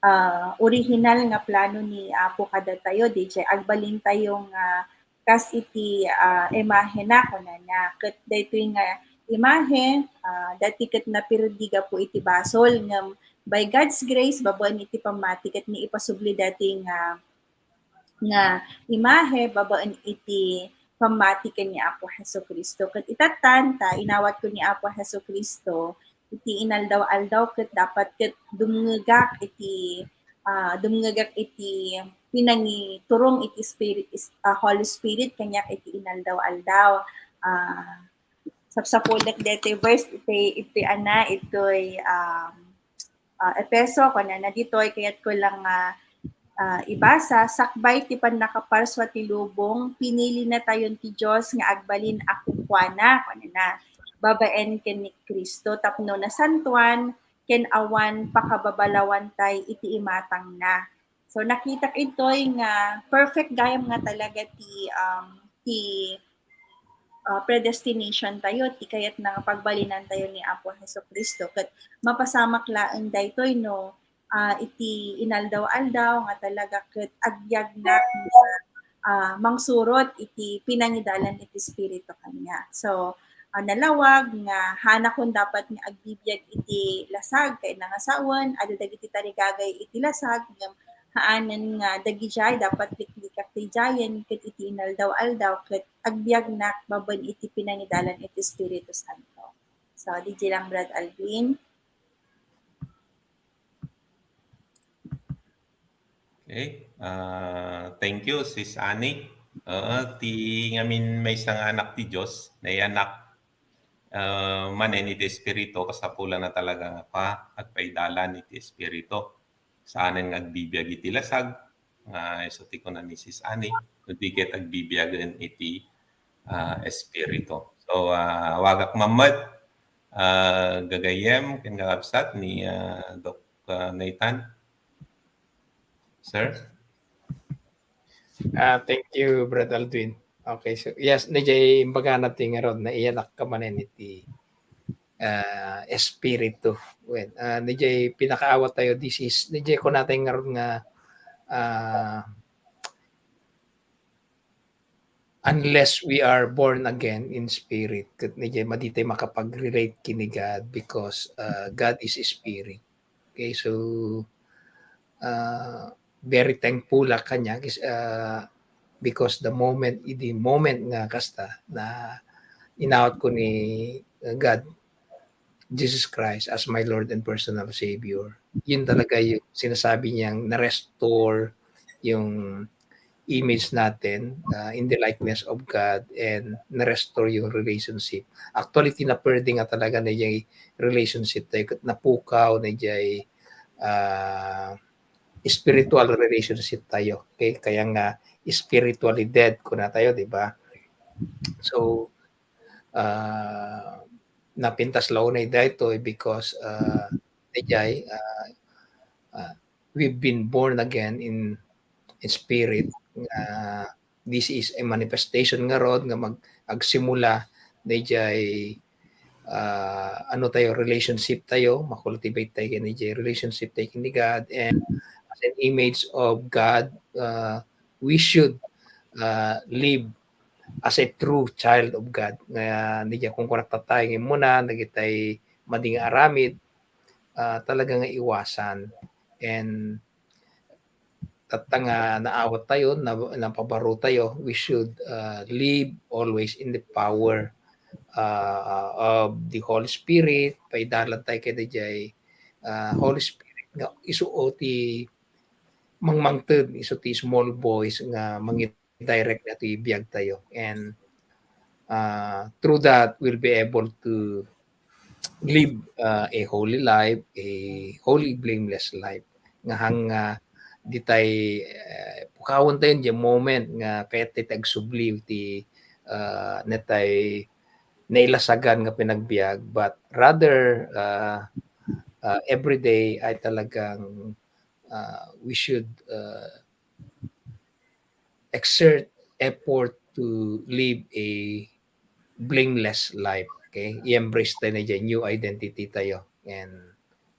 ah, original nga plano ni Apo kadatayo, didiay agbalintayo nga kas iti, ah, imahena, kunana. Ket daytoy nga imahe, ah, dati ket napirdi gapu iti basol, ngem by God's grace, babaen iti pammati ket naipasubli dati nga, nga imahe babaen iti pammati ken ni Apo Jesu-Cristo. Ket itattan, ta inawatko ni Apo Jesu-Cristo, iti inaldaw-aldaw ket dapat ket dumngegak iti, ah, dumngegak iti pinangiturong iti Spirit, is-, ah, Holy Spirit kaniak iti inaldaw-aldaw. Ah, sapsapulek deti verse iti, iti ana, itoy, um, ah, Efeso, kunana ditoy, kayatko lang nga, ah, ibasa, sakbay ti pannakaparsua ti lubong, pinili natayon ti Dios nga agbalin a kukuana, kunana, babaen ken ni Cristo tapno nasantoan ken awan pakababalawantay iti imatangna. So, nakitak intoy nga perfect gayam nga talaga ti, um, ti, ah, predestination tayo, ti kayat na nga pagbalinantayo ni Apo Jesu-Cristo. Ket mapasamak laeng daytoy no, ah, iti inaldaw-aldaw nga talaga ket agbiagnak nga, ah, mangsurot iti pinangidalan iti Espiritu kaniak. So, ah, nalawag nga haanakon dapat nga agbibiag iti lasag, ket nangasawen, adda dagiti tarigagay iti lasag, ngem haanen nga dagidiay dapat liklikak daydiayen ket iti inaldaw-aldaw ket agbiagnak babaen iti pinangidalan iti Espiritu Santo. So, didiay lang, Brad Alvin. Okay. Ah, thank you, Sis Annie. Oo, ti ngamin maysa nga anak ti Dios, nayanak, ah, manen iti Espiritu, kasapulan na talaga nga pa, agpaidalan iti Espiritu. Saanen nga agbibiag iti lasag, nga isu ti kuna ni Sis Annie, kundi ket agbibiagen iti, ah, Espiritu. So, ah, awagak man met, ah, gagayyem ken kakabsat ni, ah, Doc, ah, Nathan. Sir? Ah, thank you, Brad Aldwin. Okay, so yes, didiay imbagana ti ngarud, nayanakka manen iti, ah, Espiritu. Wen, ah, didiay pinakaawat tayo, this is, didiay kunatayo ngarud nga, ah, unless we are born again in spirit, ket didiay madi tayo makapag-relate ken ni God because, ah, God is a spirit. Okay, so, ah, very thankful ak kaniak, ah, because the moment, idi moment nga kasta, nainawatko ni God, Jesus Christ as my Lord and personal Savior. Yun talaga yung sinasabi niyang na-restore yung image natin, ah, in the likeness of God, and na-restore yung relationship. Actually, tinaperde nga talaga na yung relationship tayo, ket napukaw na jay, ah, spiritual relationship tayo. Okay? Kaya nga, spiritually dead, kuna tayo, di ba? So, ah, napintas la unay daytoy because, ah, dayjay, ah, ah, we've been born again in, in spirit. Ah, this is a manifestation ngarud nga mag-, agsimula dayjay, ah, ano tayo, relationship tayo, ma-cultivate tayo ken dayjay relationship tayo ken ni God, and as an image of God, ah, we should, ah, live as a true child of God. Nga, ni, kung kunak tayo, nga muna, dagitay madi nga aramid, ah, talaga nga iwasan. And tatta nga naawat tayo, na, napabaro tayo, we should, ah, live always in the power, ah, of the Holy Spirit. Paidalan tayo ken dayjay, ah, Holy Spirit nga isu ti mangmangted, isu ti small voice nga mangi-, direct na ti biag tayo. And, ah, through that, we'll be able to live, ah, a holy life, a holy, blameless life. Nga hang, ah, di tay, eh, pukawan tayo di moment nga kayat tayo ti agsubli ti, ah, natay nailasagan nga panagbiag, but rather, ah, ah, every day ay talagang, ah, we should, ah, exert effort to live a blameless life, okay? I-embrace tayo na dyan, new identity tayo, and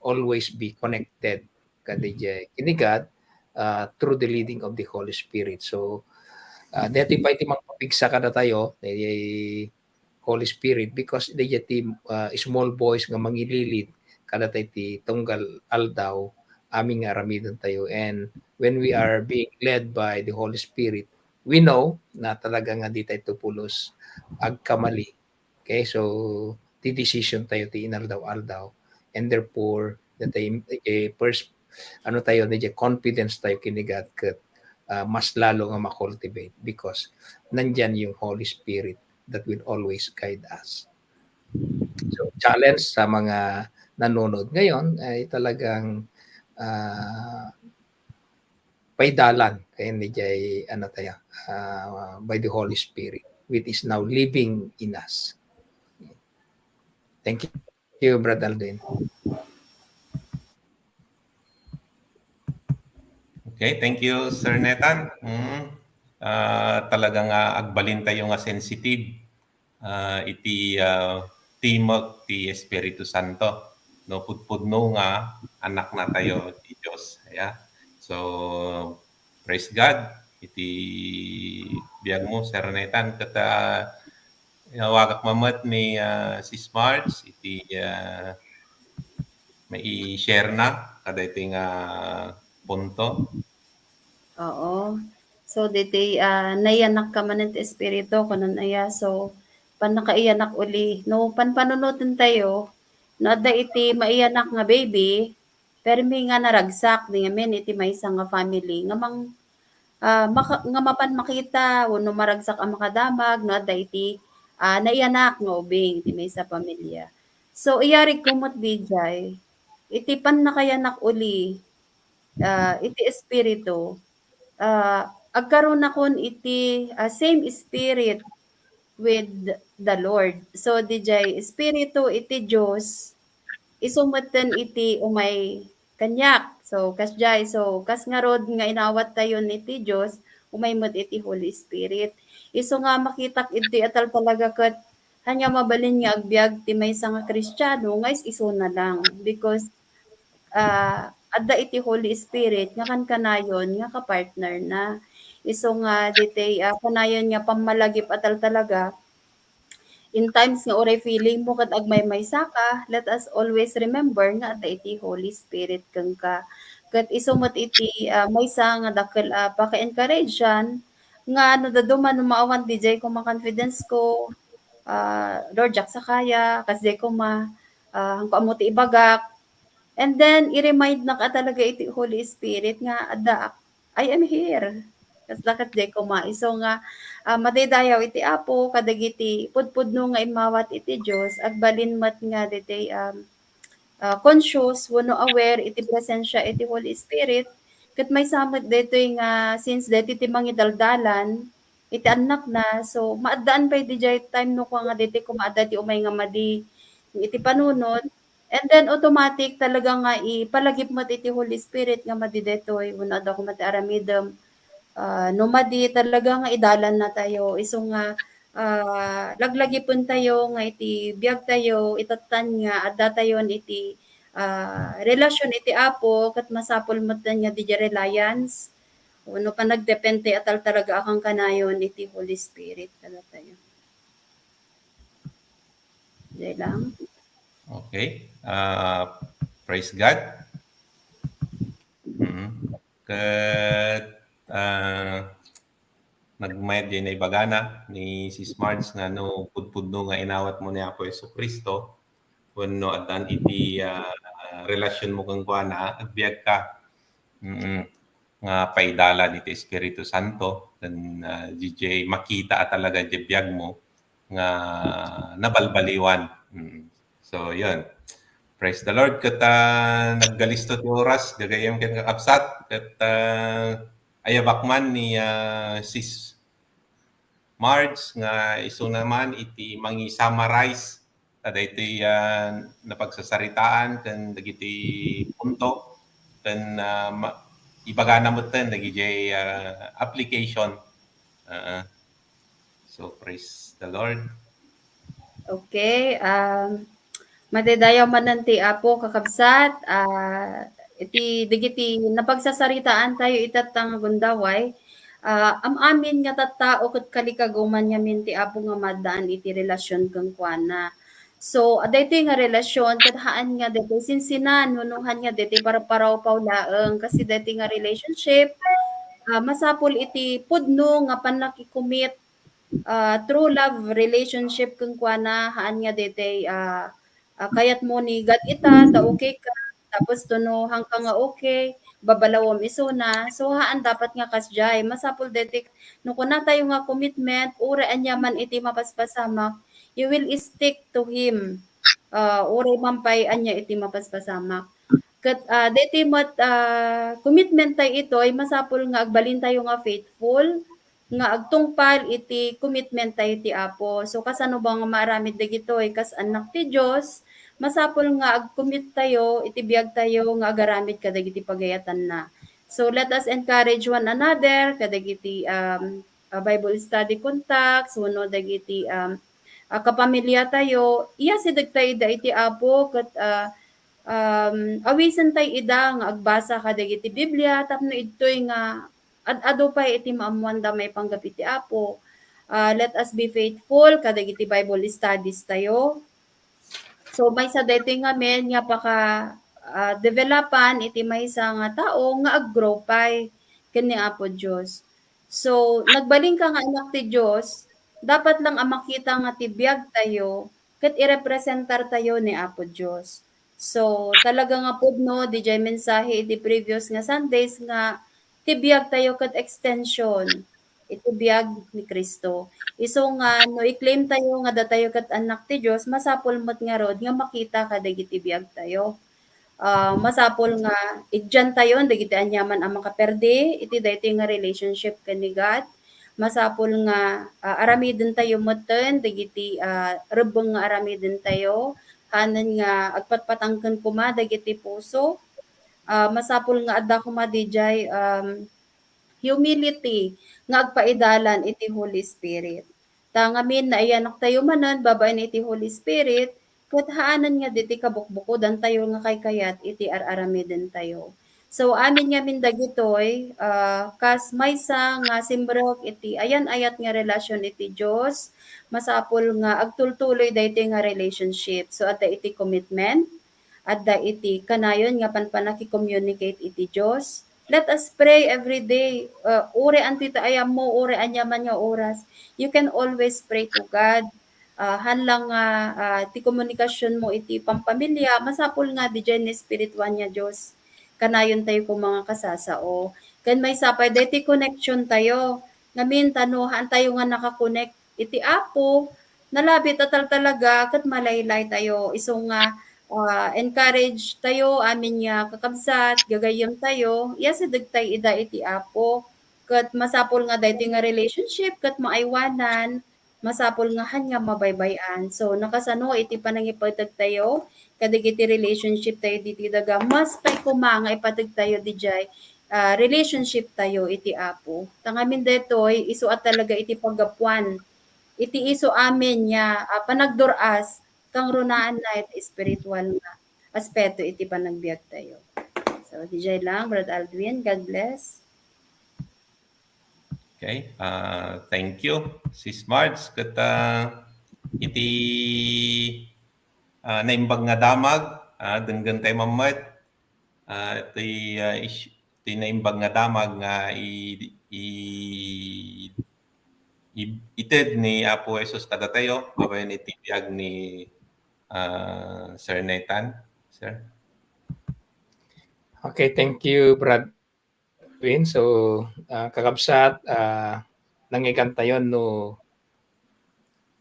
always be connected kadi jay, ken ni God, ah, through the leading of the Holy Spirit. So, ah, daytoy pay ti mangpapigsa kadatayo, eh, Holy Spirit, because dayjay ti, ah, small voice nga mangililid kadatayo ti tunggal aldaw, amin nga aramiden tayo. And when we are being led by the Holy Spirit, we know na talaga nga di tayo pulos agkamali. Okay? So, ti decision tayo ti inaldaw-aldaw. And therefore, that ay, eh, pers-, ano tayo, dayjay confidence tayo ken ni God ket, ah, mas lalo nga ma-cultivate because nandiyan yung Holy Spirit that will always guide us. So, challenge sa mga nanonood ngayon ay talagang, ah, paidalan kayo ni jay, ano tayo, ah, by the Holy Spirit, which is now living in us. Thank you, Brad Alvin. Okay, thank you, Sir Netan. Mm. Ah, talaga nga agbalin tayo nga sensitive, ah, iti, ah, timek ti Espiritu Santo. No, pudpudno nga anak na tayo ti Dios. Yeah. So, praise God. Iti biag mo, Sir Netan, ket, ah, inawagak mamet ni, ah, Sis Marge, iti, ah, mai-share na kadaytoy nga punto. Oo. So, ditoy, ah, nayanak ka manen ti Espiritu, kunan aya. So, pannakaiyanak uli. No, panpanunoten tayo, no, adda iti maiyanak nga baby, permi nga naragsak, di ngamin iti maysa nga family, nga mang-, ah, maka-, nga mapan makita, wenno maragsak a makadamag, no, adda iti, ah, naiyanak nga ubing iti maysa a pamilia. So, iyarig ko met dijay, iti pannakayanak uli, ah, iti Espiritu, ah, agkarunakon iti, ah, same Spirit with the Lord. So, dijay Espiritu iti Dios, isu metten iti umay kaniak. So, kasjay, so, kas ngarud nga inawat tayon iti Dios, umay met iti Holy Spirit. Isu nga makitak idi a talaga ket ania mabalin nga agbiag ti maysa nga Kristiano nga is-isuna lang, because, ah, adda iti Holy Spirit nga kankanayon nga kapartner na. Isu nga ditoy, ah, kanayon nga pammalagip a talaga, in times nga uray feeling mo ket agmaymaysa ka, let us always remember nga adda iti Holy Spirit kenka. Ket isu met iti, ah, maysa nga dakkel a paka-encourage-an nga no dadduma no maawan dijay koma confidence ko, ah, Lord, diak sakaya, kasjay koma, ah, haanko ammo ti ibagak. And then, i-remind nak a talaga iti Holy Spirit nga addaak, "I am here." Kasla ket diay koma. Isu nga, ah, madaydayaw iti Apo kadagiti pudpudno nga immawat iti Dios, agbalin met nga daytoy, um, ah, conscious wenno aware iti presensia iti Holy Spirit. Ket maysa met daytoy nga since daytoy ti mangidaldalan iti annakna, so maaddaan pay diay time no kua nga daytoy koma adda ti umay nga madi iti panunot. And then automatic talaga nga ipalagip met iti Holy Spirit nga madi daytoy wenno adda koma ti aramidem. Ah, no madi talaga nga idalannatayo. Isu nga, ah, laglagipentayo nga iti biagtayo, itattan nga addatayon iti, ah, relasyon iti Apo, ket masapul metten nga diay reliance wenno panagdepende a taltalagaakan kanayon iti Holy Spirit kadatayo. Diay lang. Okay. Ah, praise God. Mm. Ket, ah, nagmayat diay naibagana ni Sis Marge nga no pudpudno nga inawatmo ni Apo Jesu-Cristo wenno addan iti, ah, relasyonmo kenkuana, agbiagka. Mm. Nga paidalan iti Espiritu Santo, ken, ah, diay makita a talaga diay biagmo nga nabalbaliwan. Mm. So, yun. Praise the Lord. Ket, ah, naggalisto ti oras, gagayyem ken kakabsat, ket, ah, ayabak man ni, ah, Sis Marge nga isuna man iti mangi-summarize ta daytoy, ah, napagsasaritaan ken dagiti punto ken, ah, ma-, ibagana metten dagidiay, ah, application. Ah, so, praise the Lord. Okay, um, madaydayaw manen ti Apo, kakabsat, ah, iti dagiti napagsasaritaantayo itatta nga gundaway, ah, am-amin nga tattao ket kalikaguman ngamin ti Apo nga maaddaan iti relasyon kenkuana. So, daytoy nga relasyon ket haan nga daytoy sinsinan wenno haan nga daytoy parparawpaw laeng, kasi daytoy nga relationship, ah, masapul iti pudno nga pannakikumit, ah, true love relationship kenkuana, haan nga daytoy, ah, ah, kayatmo ni God ita, ta okay ka, tapos ta no haanka nga okay, babalawem isuna. So, haan dapat nga kasdiay. Masapul daytoy, no kunatayo nga commitment, uray ania man iti mapaspasamak, you will stick to him. Ah, uray man pay ania iti mapaspasamak. Ket, ah, daytoy met, ah, commitment tayo itoy, masapul nga agbalintayo nga faithful, nga agtungpal iti commitment tayo ti Apo. So, kasano ba nga maaramid dagitoy? Kas annak ti Dios, masapul nga ag-commit tayo iti biag tayo nga agaramid kadagiti pagayatanna. So, let us encourage one another kadagiti, um, ah, Bible study contacts, wenno dagiti, um, ah, kapamilya tayo. Iyasideg tayo ida iti Apo ket, ah, um, awisen tayo ida nga agbasa kadagiti Biblia tapno idtoy nga ad-adu pay iti maammoanda maipanggep iti Apo. Ah, let us be faithful kadagiti Bible studies tayo. So, maysa daytoy ngamin nga paka, ah, developan iti maysa nga tao nga ag-grow pay ken ni Apo Dios. So, nagbalinka nga anak ti Dios, dapat lang a makita nga ti biag tayo ket irepresentar tayo ni Apo Dios. So, talaga nga pudno diay mensahe iti previous nga Sundays nga ti biag tayo ket extension iti biag ni Cristo. Isu nga no i-claim tayo nga datayo ket annak ti Dios, masapul met ngarud nga makita kadagiti biag tayo. Ah, masapul nga igyan tayo dagiti aniaman a makaperdi iti daytoy nga relationship ken ni God. Masapul nga, ah, aramiden tayo metten dagiti, ah, rebbeng nga aramiden tayo. Hanen nga agpatpatangken koma dagiti puso. Ah, masapul nga adda koma diay, um, humility nga agpaidalan iti Holy Spirit. Ta ngamin, naiyanak tayo manen babaen iti Holy Spirit, ket haanen nga ditoy kabukbukodan tayo nga kaykayat iti ar-aramiden tayo. So, amin ngamin dagitoy, ah, kas maysa nga simrek iti ayan-ayat nga relasyon iti Dios, masapul nga agtultuloy daytoy nga relationship. So, adda iti commitment, adda iti kanayon nga panpanaki-communicate iti Dios. Let us pray every day. Uh, uray antoy ta ayammo, uray aniaman nga oras, you can always pray to God. ah, haan lang nga, ah, ti komunikasionmo iti pampamilya, masapul nga didiay ni Espiritu a Dios, kanayon tayo koma nga kasasao. Ken maysa pay, daytoy connection tayo. Ngamin, ta no haan tayo nga naka-connect iti Apo, nalabit a tal-, talaga ket malaylay tayo. Isu nga, ah, encourage tayo, amin nga kakabsat, gagayyem tayo, iyasideg tayo ida iti Apo. Ket masapul nga daytoy nga relationship ket maaywanan, masapul nga haan nga mabaybay-an. So, nakasano iti panangipateg tayo kadagiti relationship tayo ditoy daga, mas pay koma nga ipateg tayo didiay, ah, relationship tayo iti Apo. Ta ngamin daytoy, isu a talaga iti paggapuan iti isu amin nga, ah, panagdur-as, kangrunaanna iti espiritual nga aspeto iti panagbiag tayo. So, didiay lang, Brad Aldwin. God bless. Okay. Ah, thank you, Sis Marge. Ket, ah, iti, ah, naimbag nga damag, ah, denggen tayo mammet. Ah, iti, ah, is-, iti naimbag nga damag nga i-, i-, i-, ited ni Apo Jesus kadatayo, babaen iti biag ni, ah, Sir Nathan. Sir? Okay, thank you, Brad Win. So, ah, kakabsat, ah, nangyigan tayo no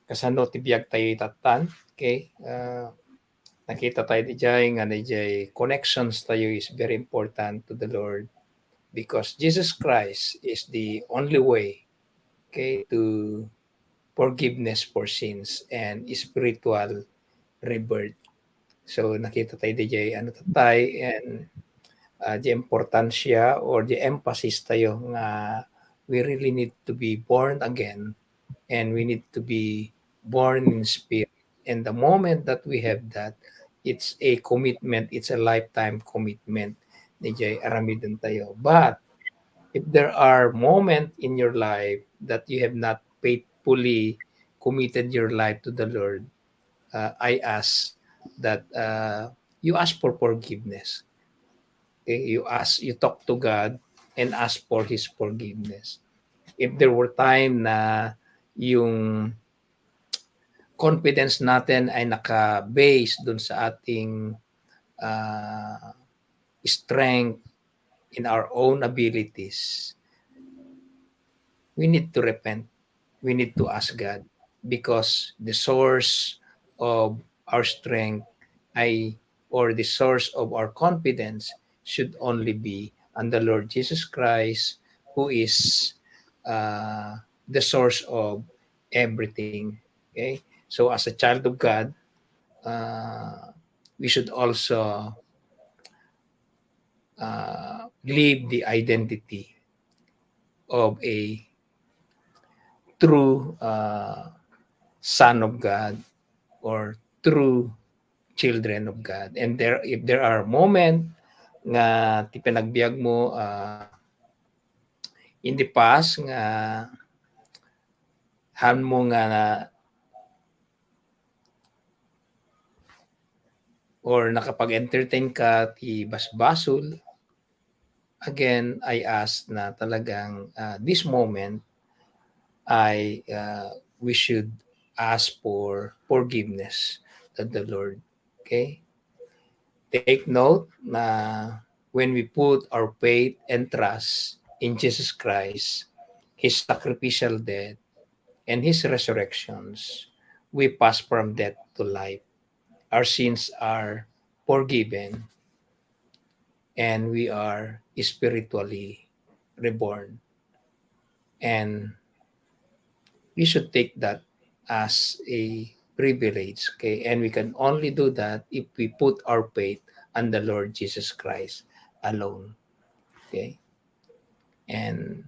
kasano ti biag tayo itattan. Okay? Ah, nakita tayo didiay nga didiay connections tayo is very important to the Lord because Jesus Christ is the only way, okay, to forgiveness for sins and spiritual rebirth. So, nakita tayo didiay ano tatay and, ah, the importansya or the emphasis tayo nga we really need to be born again and we need to be born in spirit. And the moment that we have that, it's a commitment, it's a lifetime commitment. Didiay aramiden tayo. But if there are moments in your life that you have not faithfully committed your life to the Lord, uh, I ask that, uh, you ask for forgiveness. Okay? You ask, you talk to God and ask for His forgiveness. If there were time na yung confidence natin ay naka-base dun sa ating, ah, strength in our own abilities, we need to repent. We need to ask God because the source of our strength ay, or the source of our confidence should only be on the Lord Jesus Christ, who is, uh, the source of everything. Okay? So as a child of God, uh, we should also, uh, live the identity of a true, uh, son of God or true children of God. And there, if there are moment nga ti panagbiag mo, uh, in the past nga haan mo nga na, or nakapag-entertain ka ti basbasol, again, I ask na talagang, ah, this moment, I, ah, we should ask for forgiveness to the Lord. Okay? Take note na when we put our faith and trust in Jesus Christ, His sacrificial death, and His resurrections, we pass from death to life. Our sins are forgiven, and we are spiritually reborn. And we should take that as a privilege, okay? And we can only do that if we put our faith on the Lord Jesus Christ alone, okay? And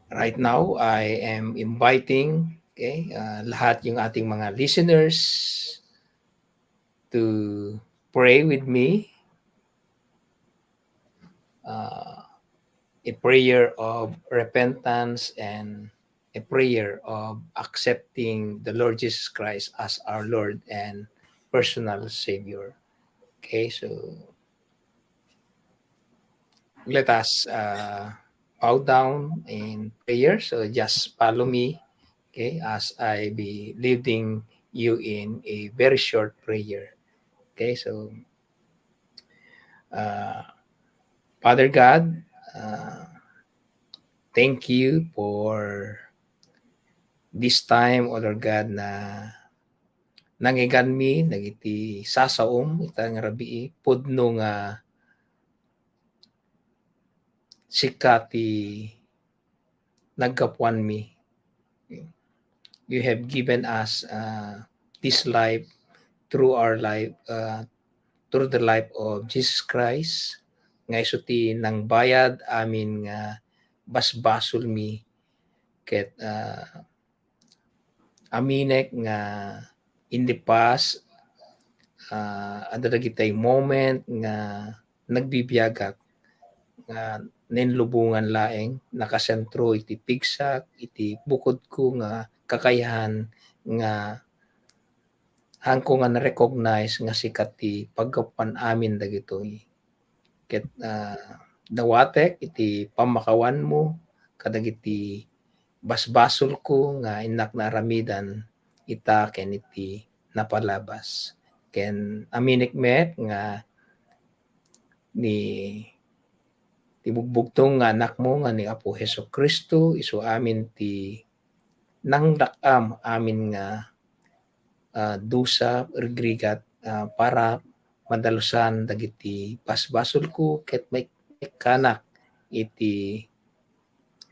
right now, I am inviting, okay, uh, lahat yung ating mga listeners to pray with me, uh, a prayer of repentance and a prayer of accepting the Lord Jesus Christ as our Lord and personal Savior. Okay, so let us, uh, bow down in prayer. So just follow me Okay, as I be leading you in a very short prayer. Okay, so, uh, Father God, uh, thank you for this time, O Lord God, na nangiganmi dagiti sasaom ita nga rabii, pudno nga sika ti naggapuanmi. You have given us, uh, this life through our life, uh, through the life of Jesus Christ, nga isu ti nangbayad amin nga basbasolmi, ket, uh, aminek nga in the past, ah, adda dagitay moment nga nagbibiagak nga nainlubongan laeng, nakasentro iti pigsak, iti bukodko nga kakayahan nga haanko nga na-recognize nga sika ti paggapuan amin dagitoy. Ket, ah, dawatek iti pammakawanmo kadagiti basbasolko nga innak naaramidan ita ken iti napalabas. Ken aminek met nga ni, ti bugbugtong nga Anakmo nga ni Apo Jesu-Cristo, isu amin ti nangdak-am amin nga, ah, dusa, rigrigat, ah, para madalusan dagiti basbasolko ket maikkanak iti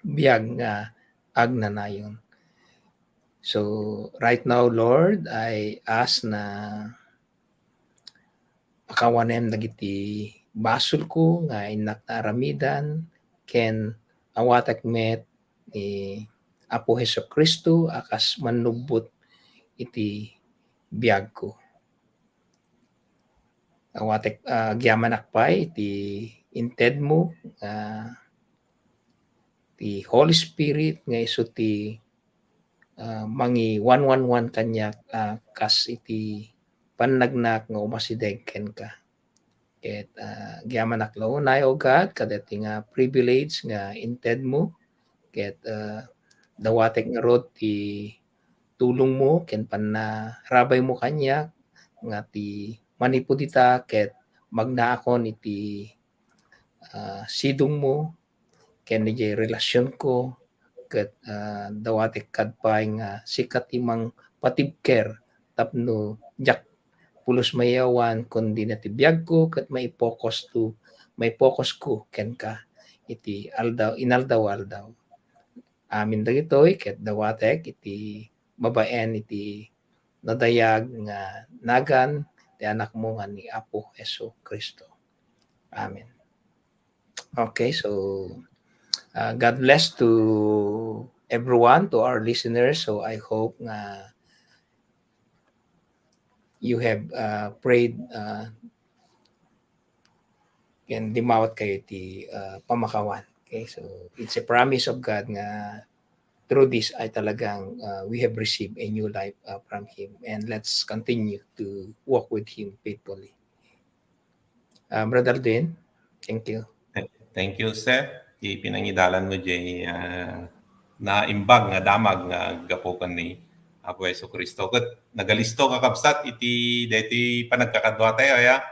biag nga agnanayon. So, right now, Lord, I ask na pakawanem dagiti basolko nga innak naaramidan, ken awatek met ni Apo Jesu-Cristo a kas mannubbot iti biagko. Awatek, ah, agyamanak pay iti intedmo, ah, ti Holy Spirit nga isu ti, ah, mangiwanwanwan kaniak, ah, kas iti pannagnak nga umasideg kenka. Ket, ah, agyamanak la unay, O God, kadaytoy nga privilege nga intedmo. Ket, ah, dawatek ngarud ti tulongmo ken pannarabaymo kaniak nga ti manipud ita ket magnaakon iti, ah, sidongmo ken idiay relasionko ket, ah, dawatek kad pay nga sika ti mangpatibker tapno diak pulos mayawan, kundi na ti biagko ket maipokosto, maipokosko kenka iti aldaw, inaldaw-aldaw. Amin dagitoy ket dawatek iti babaen iti nadayag nga nagan ti Anakmo nga ni Apo Jesu-Cristo. Amen. Okay, so, uh, God bless to everyone, to our listeners. So I hope nga you have, uh, prayed, uh, ken dimmawat kayo ti, uh, pamakawan. Okay, so it's a promise of God nga through this ay talagang, uh, we have received a new life, uh, from Him. And let's continue to walk with Him faithfully. Ah, Brother Alvin, thank you. Thank you, sir. Ti pinangidalan mo, Jay, ah, naimbag nga damag nga gapu ken ni Apo Jesu-Cristo. Ket nagalisto, kakabsat, iti daytoy panagkakadua tayo, ya.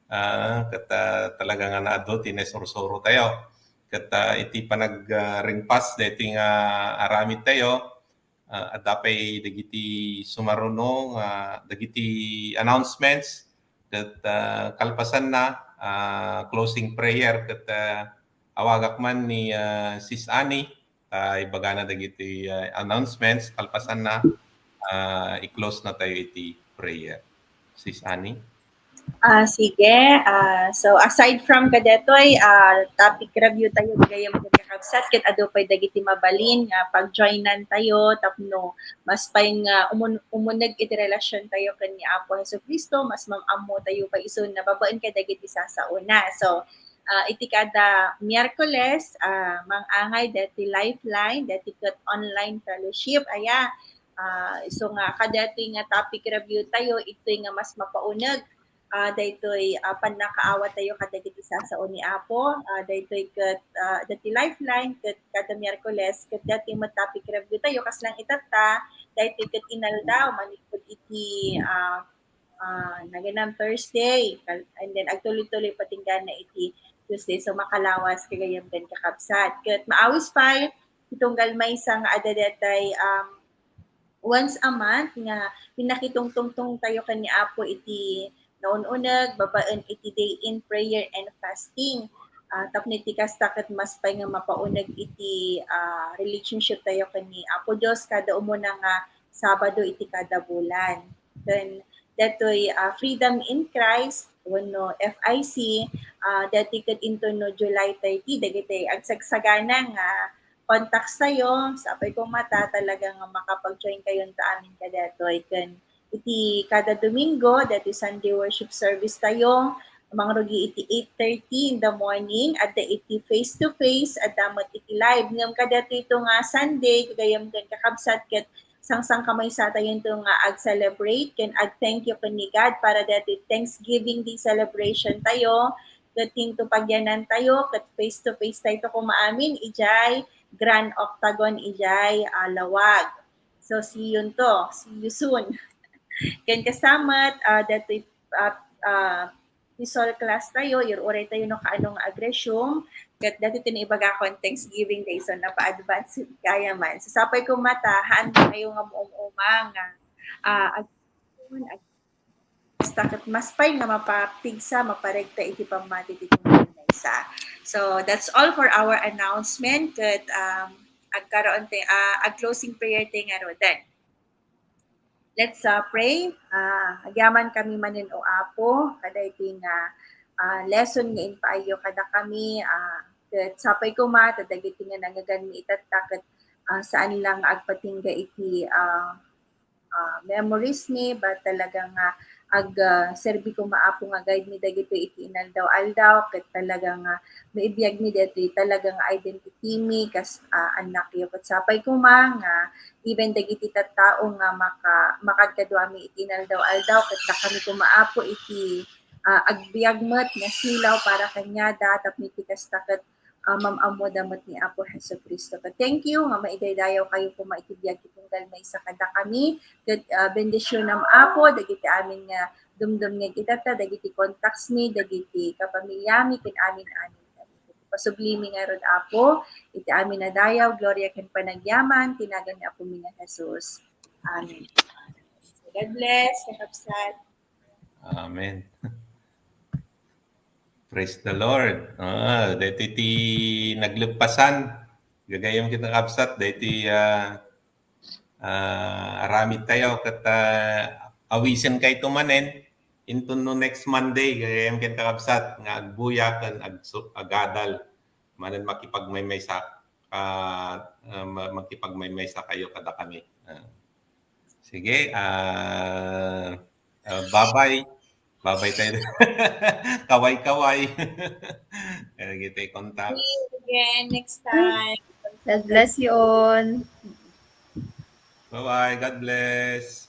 Ah, ket, ah, talaga nga naadu ti naisursuro tayo. Ket, ah, iti panag-, ah, ringpas daytoy nga aramid tayo, ah, adda pay dagiti sumaruno nga dagiti announcements ket, ah, kalpasanna, ah, closing prayer ket, ah, awagak man ni, ah, Sis Annie, ta ibagana dagiti, ah, announcements kalpasanna, ah, i-close na tayo iti prayer. Sis Annie? Ah, sige. Ah, so, aside from kadetoy, ah, topic review tayo, gayam ket kakabsat, ket adu pay dagiti mabalin nga pag-joinan tayo tapno mas pay nga umun-, umuneg iti relasyon tayo ken ni Apo Jesu-Cristo, mas mam-ammo tayo pay isu nga babaen kadagiti sasaona. So, ah, iti kada Miyerkules, ah, mangangay deti Lifeline, deti ket online fellowship, aya, ah, isu nga kadeti nga topic review tayo, itoy nga mas mapauneg ah, daytoy, ah, pannakaawat tayo kadagiti sasao ni Apo. Ah, daytoy ket, ah, dati Lifeline ket kada Miyerkules ket dati met topic review tayo kas lang itatta, daytoy ket inaldaw manipud iti, ah, ah, naganam Thursday, kal-, and then agtuloy-tuloy patinggana iti Tuesday. So, makalawas gagayam ken kakabsat. Ket maawis pay, itunggal maysa nga adda daytay, um, once a month nga pinakitungtungtong tayo ken ni Apo iti naun-uneg babaen iti day in prayer and fasting. Ah, tapno iti kasta ket mas pay nga mapauneg iti, ah, relationship tayo ken ni Apo Dios kada umuna nga Sabado iti kada bulan. Then, datoy, ah, Freedom in Christ wenno F I C, ah, dati ket inton no July thirty, dagiti agsagsagana nga contacts tayo, sapay koma ta talaga nga makapag-join kayonto amin kadatoy. Ken iti kada Domingo, dati Sunday worship service tayo, mangrugi iti eight thirty in the morning, adda iti face-to-face, adda met iti live. Ngem kadatoy ito nga Sunday, gagayam ken kakabsat, ket sangsangkamaysa tayo ito nga ag-celebrate ken ag-thank you ken ni God para dati Thanksgiving Day celebration tayo, ket tinto pagyanan tayo, ket face-to-face tayo koma amin, ijay Grand Octagon, ijay, ah, Laoag. So, see you to. See you soon. Ken kasta met, ah, dati, ah, ah, P SOL class tayo, ir-uray tayo no kaano nga ag-resume. Ket dati ti naibagakon, Thanksgiving Day, so napa-advance gayam man. So, sapay koma ta, haan tayo nga muum-umang, ah, ag-, ag-, basta ket mas pay nga mapapigsa, maparegta iti pammati ti tunggal maysa. So, that's all for our announcement. Ket, um, agkaroon tayo, ah, ag-closing prayer tayo ngaruden. Let's, uh, pray. Ah, agyaman kami manen, O Apo, kadaytoy nga, ah, lesson nga impaayyo kadakami, ah, ket sapay koma ta dagiti nga nangngeganmi itatta ket, ah, saan lang nga agpatingga iti, ah, ah, memories mi, but talaga nga ag, ah, serbi koma, Apo, nga guide mi dagitoy iti inaldaw-aldaw, ket talaga nga maibiag mi daytoy talaga nga identity mi kas, ah, annakyo. Ket sapay koma nga even dagiti tattao nga maka-, makadkaduami iti inaldaw-aldaw, ket dakami koma, Apo, iti, ah, agbiag met nga silaw para kaniada, tapno iti kasta ket, ah, maam-ammoda met ni Apo Jesu-Cristo. Ket thank you nga maidaydayaw kayo koma iti biag ti tunggal maysa kadakami. Ket, ah, bendisionam, Apo, dagiti amin nga dumdumngeg itatta, dagiti contacts mi, dagiti kapamiliami, ken amin-amin. Pasublimi ngarud, Apo, iti amin a dayaw, gloria ken panagyaman, ti nagan ni Apomi nga Jesus. Amen. God bless, kakabsat. Amen. Praise the Lord. Ah, daytoy ti nagleppasan. Gagayam ket kakabsat, daytoy, ah, ah, aramid tayo ket, ah, awisen kayto manen inton no next Monday, gagayam ken kakabsat nga agbuya ken agsu-, agadal manen makipagmaymaysa, ah, ah, ma-, makipagmaymaysa kayo kadakami. Ah. Sige, ah, ah, babay. Babay tayo. Kaway-kaway. Kaya kita contact. See you again next time. God bless you all. Bye-bye. God bless.